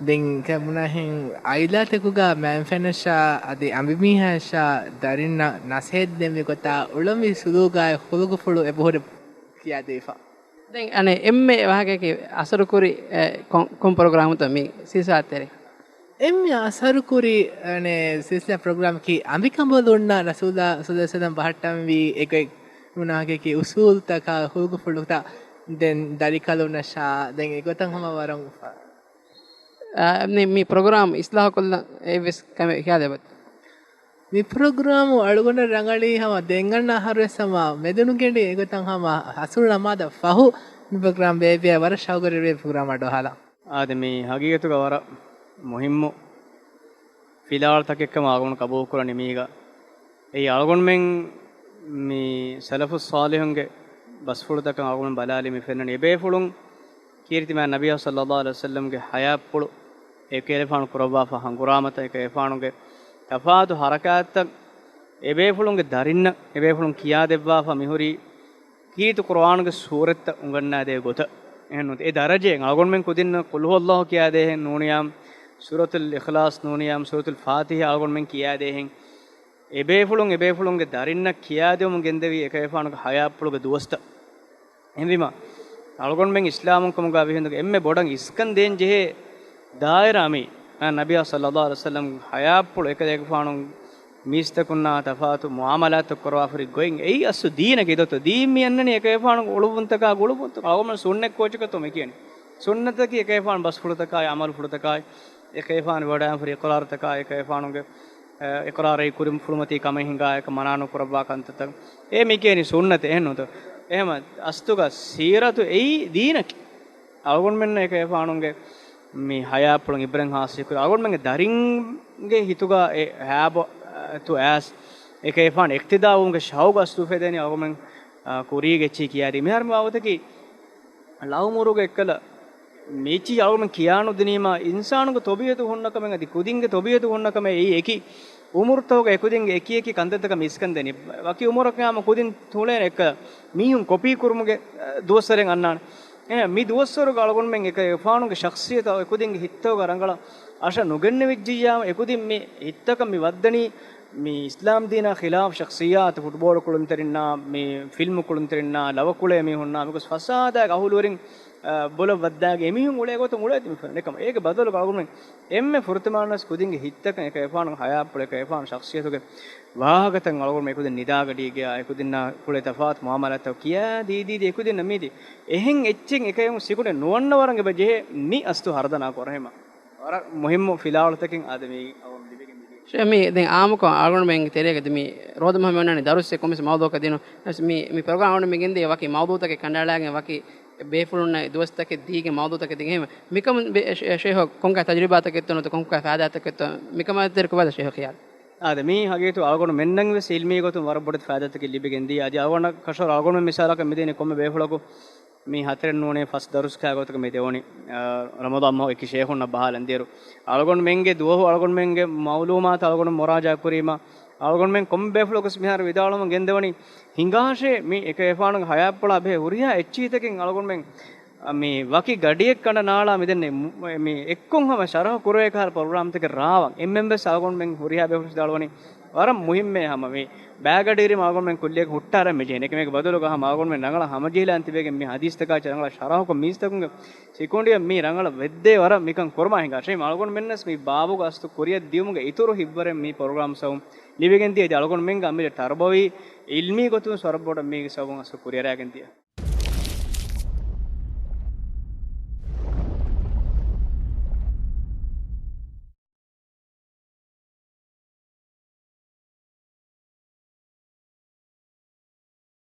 ދެން ކަމުނާހެން އާއިލާތަކުގަ މައިންފެނަށާ އަދި އަނބިމީހާޔަށާ ދަރިންނަށް ނަސޭހަތް ދެންވި ގޮތާ އުޅަންވީ ސުލޫކާއި ޚުލުޤުފުޅު އެބަހުރި ކިޔާދެވިފަ. ދެން އަނެއް އެންމެ ވާހަކައަކީ އަސަރުކުރި، އެ، ކޮން، ކޮން ޕްރޮގްރާމުތޯ މި ސިލްސިލާ ތެރޭ؟ އެންމެ އަސަރުކުރި، އަނެއް ސިލްސިލާ ޕްރޮގްރާމަކީ އަނބިކަނބަލުންނާ ރަސޫލާ ސައްލަﷲު ޢަލައިހި ވަސައްލަމަ ބަހައްޓަންވީ އެގޮތް ނޫނާގެކީ އުސޫލުތަކާ، ހުޅުގުފުޅުތައް، ދެން ދަރިކަލުންނަށާ، ދެން އެގޮތަށް ހަމަ ވަރަށް އުފާ. އާ، މި، މި ޕްރޮގްރާމް އިސްލާހުކޮށްލަން އެއްވެސް ކަމެއް ހިޔާލެއްވަތް؟ މި ޕްރޮގްރާމު އަޅުގަނޑަށް ރަނގަޅީ ހަމަ ދެން އަންނަ އަހަރުވެސް ހަމަ މެދުނުގެނޑި އެގޮތަށް ހަމަ އަސުރު ނަމާދަށް ފަހު މި ޕްރޮގްރާމް ބޭއްވިޔާ ވަރަށް ޝައުގުވެރިވޭ ޕްރޮގްރާމަށް އަޑުއަހާލާ. އާދެ، މީ ހަގީގަތުގަ ވަރަށް މުހިއްމު ފިލާވަޅުތަކެއްކަމަށް އަޅުގަނޑު ޤަބޫލުކުރަނީ މީގަ. އެއީ އަޅުގަނޑުމެން މި ސަލަފުއް ޞާލިޙުންގެ ބަސްފުޅުތަކަށް އަޅުގަނޑު ބަލާލީ މި ފެންނަނީ އެބޭފުޅުން ކީރިތި މާތް ނަބިއްޔާ ޞައްލަﷲު ޢަލައިހި ވަސައްލަމްގެ ޙަޔާތްޕުޅު އެކަލޭގެފާނު ކުރައްވާފަ ހަނގުރާމަތައް އެކަލޭގެފާނުގެ ތަފާތު ޙަރަކާތްތައް އެބޭފުޅުންގެ ދަރިންނަށް އެބޭފުޅުން ކިޔާދެއްވާފަ މިހުރީ ކީރިތި ޤުރުއާނުގެ ސޫރަތްތައް އުނގަންނާދޭ ގޮތަށް. އެހެން ނޫންތަ؟ އެ ދަރަޖައިން އަޅުގަނޑުމެން ކުދިންނަށް ޤުލް ހުވައްލާހު ކިޔާދޭހެން ނޫނިޔާމް، ސޫރަތުލް އިޚްލާޞް ނޫނިޔާމް، ސޫރަތުލް ފާތިޙާ އަޅުގަނޑުމެން ކިޔާދޭހެން. އެބޭފުޅުން އެބޭފުޅުންގެ ދަރިންނަށް ކިޔާދެވުމުން ގެންދެވީ އެކަލޭގެފާނުގެ ޙަޔާތްޕުޅުގެ ދުވަސްތައް. އެހެންވީމަ، އަޅުގަނޑުމެން އިސްލާމުން ކަމުގަ ވިހިނދުގެ އެންމެ ބޮޑަށް އިސްކަން ދޭން ޖެހޭ ދާއިރާ މީ. އާ، ނަބިއްޔާ ޞައްލަﷲު ޢަލައިހި ވަސައްލަމް ޙަޔާތްޕުޅު އެކަލޭގެފާނު މީސްތަކުންނާ ތަފާތު މުޢާމަލާތު ކުރާފަރި ގޮތް އެއީ އަސްލު ދީނަކީ ދޯ؟ ދީން މި އަންނަނީ އެކަލޭގެފާނުގެ އުޅުއްވުންތަކާ ގުޅުއްވުންތަކާ. އަޅުގަނޑު ސުންނަތް ކޯޗަކަށްތޯ މި ކިޔަނީ؟ ސުންނަތަކީ އެކަލޭގެފާނު ބަސްފުޅުތަކާއި ޢަމަލުފުޅުތަކާއި އެކަލޭގެފާނު ވަޑައިގެންފަ އިޤްރާރުތަކާ، އެކަލޭގެފާނުގެ، އެ، އިޤްރާރެއް ކުރިންފުޅުމަތީ ކަމެއް ހިނގާ އެކަން މަނާ ނުކުރައްވާ ކަންތައްތައް. އެ މި ކިޔަނީ ސުންނަތެއް، އެހެން ނޫންތަ؟ އެހެމަ އަސްލުގަ ސީރަތު އެއީ ދީނަކީ. އަޅުގަނޑުމެންނަށް އެކަލޭގެފާނުގެ މި ޙަޔާތްޕުޅުން އިބްރަތް ޙާޞިލްކުރި. އަޅުގަނޑުމެންގެ ދަރިންގެ ހިތުގަ އެ ހާބޮ، އަ، ތު އާސް އެކަލޭގެފާނު އިޤްތިދާ ވުމުގެ ޝައުގު އަސްލު އުފެދޭނީ އަޅުގަނޑުމެން، އަ، ކުރީގެ އެއްޗެއް ކިޔާދީ. މިހާރު މި ވާގޮތަކީ ޅަ އުމުރުގަ އެއްކަލަ މިއެއްޗިހި އަޅުގަނޑުމެން ކިޔާނުދިނީމާ، އިންސާނުގެ ތޮބީޢަތު ހުންނަ ކަމެއް އަދި ކުދިންގެ ތޮބީޢަތު ހުންނަ ކަމެއް އެއީ އެކި އުމުރުތަކުގަ އެކުދިންގެ އެކި އެކި ކަންތައްތަކަށް މި އިސްކަން ދެނީ. ވަކި އުމުރަކަށް ހަމަ ކުދިން ތޫޅޭނެ އެއްކަލަ މީހުން ކޮޕީ ކުރުމުގެ، އަ، ދުވަސްވަރެއް އަންނާނެ. އެ، މި ދުވަސްވަރުގަ އަޅުގަނޑުމެން އެކަލޭގެފާނުގެ ޝަޚްޞިއްޔަތު އެކުދިންގެ ހިތްތަކުގަ ރަނގަޅަށް އަށަށް ނުގެންނެވިއްޖިއްޔާ، އެކުދިން މި ހިތްތަކަށް މި ވައްދަނީ މި އިސްލާމް ދީނާ ޚިލާފް ޝަޚްޞިއްޔާތު، ފުޓްބޯޅަ ކުޅުންތެރިންނާ، މި ފިލްމު ކުޅުންތެރިންނާ، ލަވަ ކުޅޭ މީހުންނާ، މިގޮސް ފަސާދައިގެ އަހުލުވެރިން، އަ، ބޮލަށް ވައްދާގެ އެމީހުން އުޅޭ ގޮތުން އުޅޭތީ މި ފެންނަނީ. އެކަމަ އޭގެ ބަދަލުގަ އަޅުގަނޑުމެން އެންމެ ފުރަތަމަ ވެސް ކުދިންގެ ހިތްތަކަށް އެކަލޭގެފާނުގެ ޙަޔާތްޕުޅު އެކަލޭގެފާނު ޝަޚްޞިއްޔަތުގެ ވާހަކަތައް އަޅުގަނޑުމެން އެކުދިން ނިދާގަޑީގަ އެކުދިންނާ ކުޅޭ ތަފާތު މުޢާމަލާތްތައް ކިޔާ ދީދީ އެކުދިންނަށް މީތި. އެހެން އެއްޗެއް އެކަލޭގެފާނު ސިކުނޑި ނުވަންނަ ވަރަށް އެބަ ޖެހޭ މި އަސްލު ހަރުދަނާ ކުރަހެމަ. ވަރަށް މުހިއްމު ފިލާވަޅުތަކެއް އާދެ މީ އަވަމް ލިބިގެން މިދިޔަ. ޝޭ، މީ ދެން އާއްމުކޮށް އަޅުގަނޑުމެންގެ ތެރޭގަ ދެ މީ ރޯދަ މަހަށް މި އޮންނާނީ ދަރުސްއެއް ކޮންމެސް މައުޟޫޢަކަށް ދިނުން. މީ، މީ ޕްރޮގްރާމް އަޅުގަނޑު މި ގެންދިޔަ ވަކި މައުޟޫޢުތަކެއް ކަނޑައަޅާގެން ވަކި ބޭފުޅުންނަށް ދުވަސްތަކެއް ދީގެން މައުޟޫޢުތަކެއް ދިން. އެހެން މިކަމުން ބެ-، ޝޭ-، ޝޭހު ކޮންކަހަލަ ތަޖުރިބާތަކެއްތޯ ނުވަތަ ކޮންކަހަލަ ފައިދާތަކެއްތޯ މިކަމާ ދެރަކު ވާދަ ޝޭހު ޚިޔާލު. އާދެ، މީ ހަގީގަތު އަޅުގަނޑު މެންނަން ވެސް އިލްމީ ގޮތުން ވަރަށް ބޮޑެތި ފައިދާތަކެއް ލިބިގެން ދިޔަ. އަދި އަޅުގަނޑަށް ކަށަވަރު އަޅުގަނޑު މިސާލަކަށް މިދެނީ ކޮންމެ ބޭފުޅަކު މި ހަތަރެއް ނޫނޭ ފަސް ދަރުސް ކާ ގޮތަކަށް މި ދެވުނީ، އާ، ރަމަޟާން މަހު އެކި ޝޭހުންނަށް ބަހާލަން ދިޔައިރު. އަޅުގަނޑުމެންގެ ދުވަހު އަޅުގަނޑުމެންގެ މައުލޫމާތު އަޅުގަނޑު މުރާޖާ ކުރީމަ، އަޅުގަނޑުމެން ކޮންމެ ބޭފުޅަކު ވެސް މިހާރު ވިދާޅުވަމުން ގެންދަވަނީ ހިނގާށޭ މި އެކަލޭގެފާނުގެ ޙަޔާތްޕުޅާ ބެހޭ ހުރިހާ އެއްޗިހިތަކެއް އަޅުގަނޑުމެން މި ވަކި ގަޑިއެއް ކަނޑަ ނާޅާ މިދެންނެ މު-، މި އެއްކޮށް ހަމަ ޝަރަޙު ކުރެވޭ ކަހަލަ ޕްރޮގްރާމްތަކެއް ރާވަން. އެންމެން ވެސް އަޅުގަނޑުމެން ހުރިހާ ބޭފުޅުން ވިދާޅުވަނީ ވަރަށް މުހިއްމޭ ހަމަ މި ބައިގަޑިއިރީމަ އަޅުގަނޑުމެން ކުއްލިއަކަށް ހުއްޓާރަން މި ޖެހެނީ. އެކަމެއްގެ ބަދަލުގަ ހަމަ އަޅުގަނޑުމެން ރަނގަޅަށް ހަމަޖެހިލާން ތިބެގެން މި ޙަދީޘްތަކާ ރަނގަޅަށް ޝަރަޙުކޮށް މީސްތަކުންގެ ސިކުނޑިއަށް މީ ރަނގަޅަށް ވެއްދޭ ވަރަށް މިކަން ކުރުމާ ހިނގާށޭ. އަޅުގަނޑުމެންނަސް މި ބާބުގަ އަސްލު ކުރިއަށް ދިޔުމުގެ އިތުރު ހިތްވަރެއް މި ޕްރޮގްރާމް ސަބަބުން ލިބިގެން ދިޔަ. އަދި އަޅުގަނޑުމެންގެ އަމިއްލަ ތަރުބަވީ އިލްމީ ގޮތުން ވަރަށް ބޮޑަށް މީގެ ސަބަބުން އަސްލު ކުރިއަރާގެން ދިޔަ.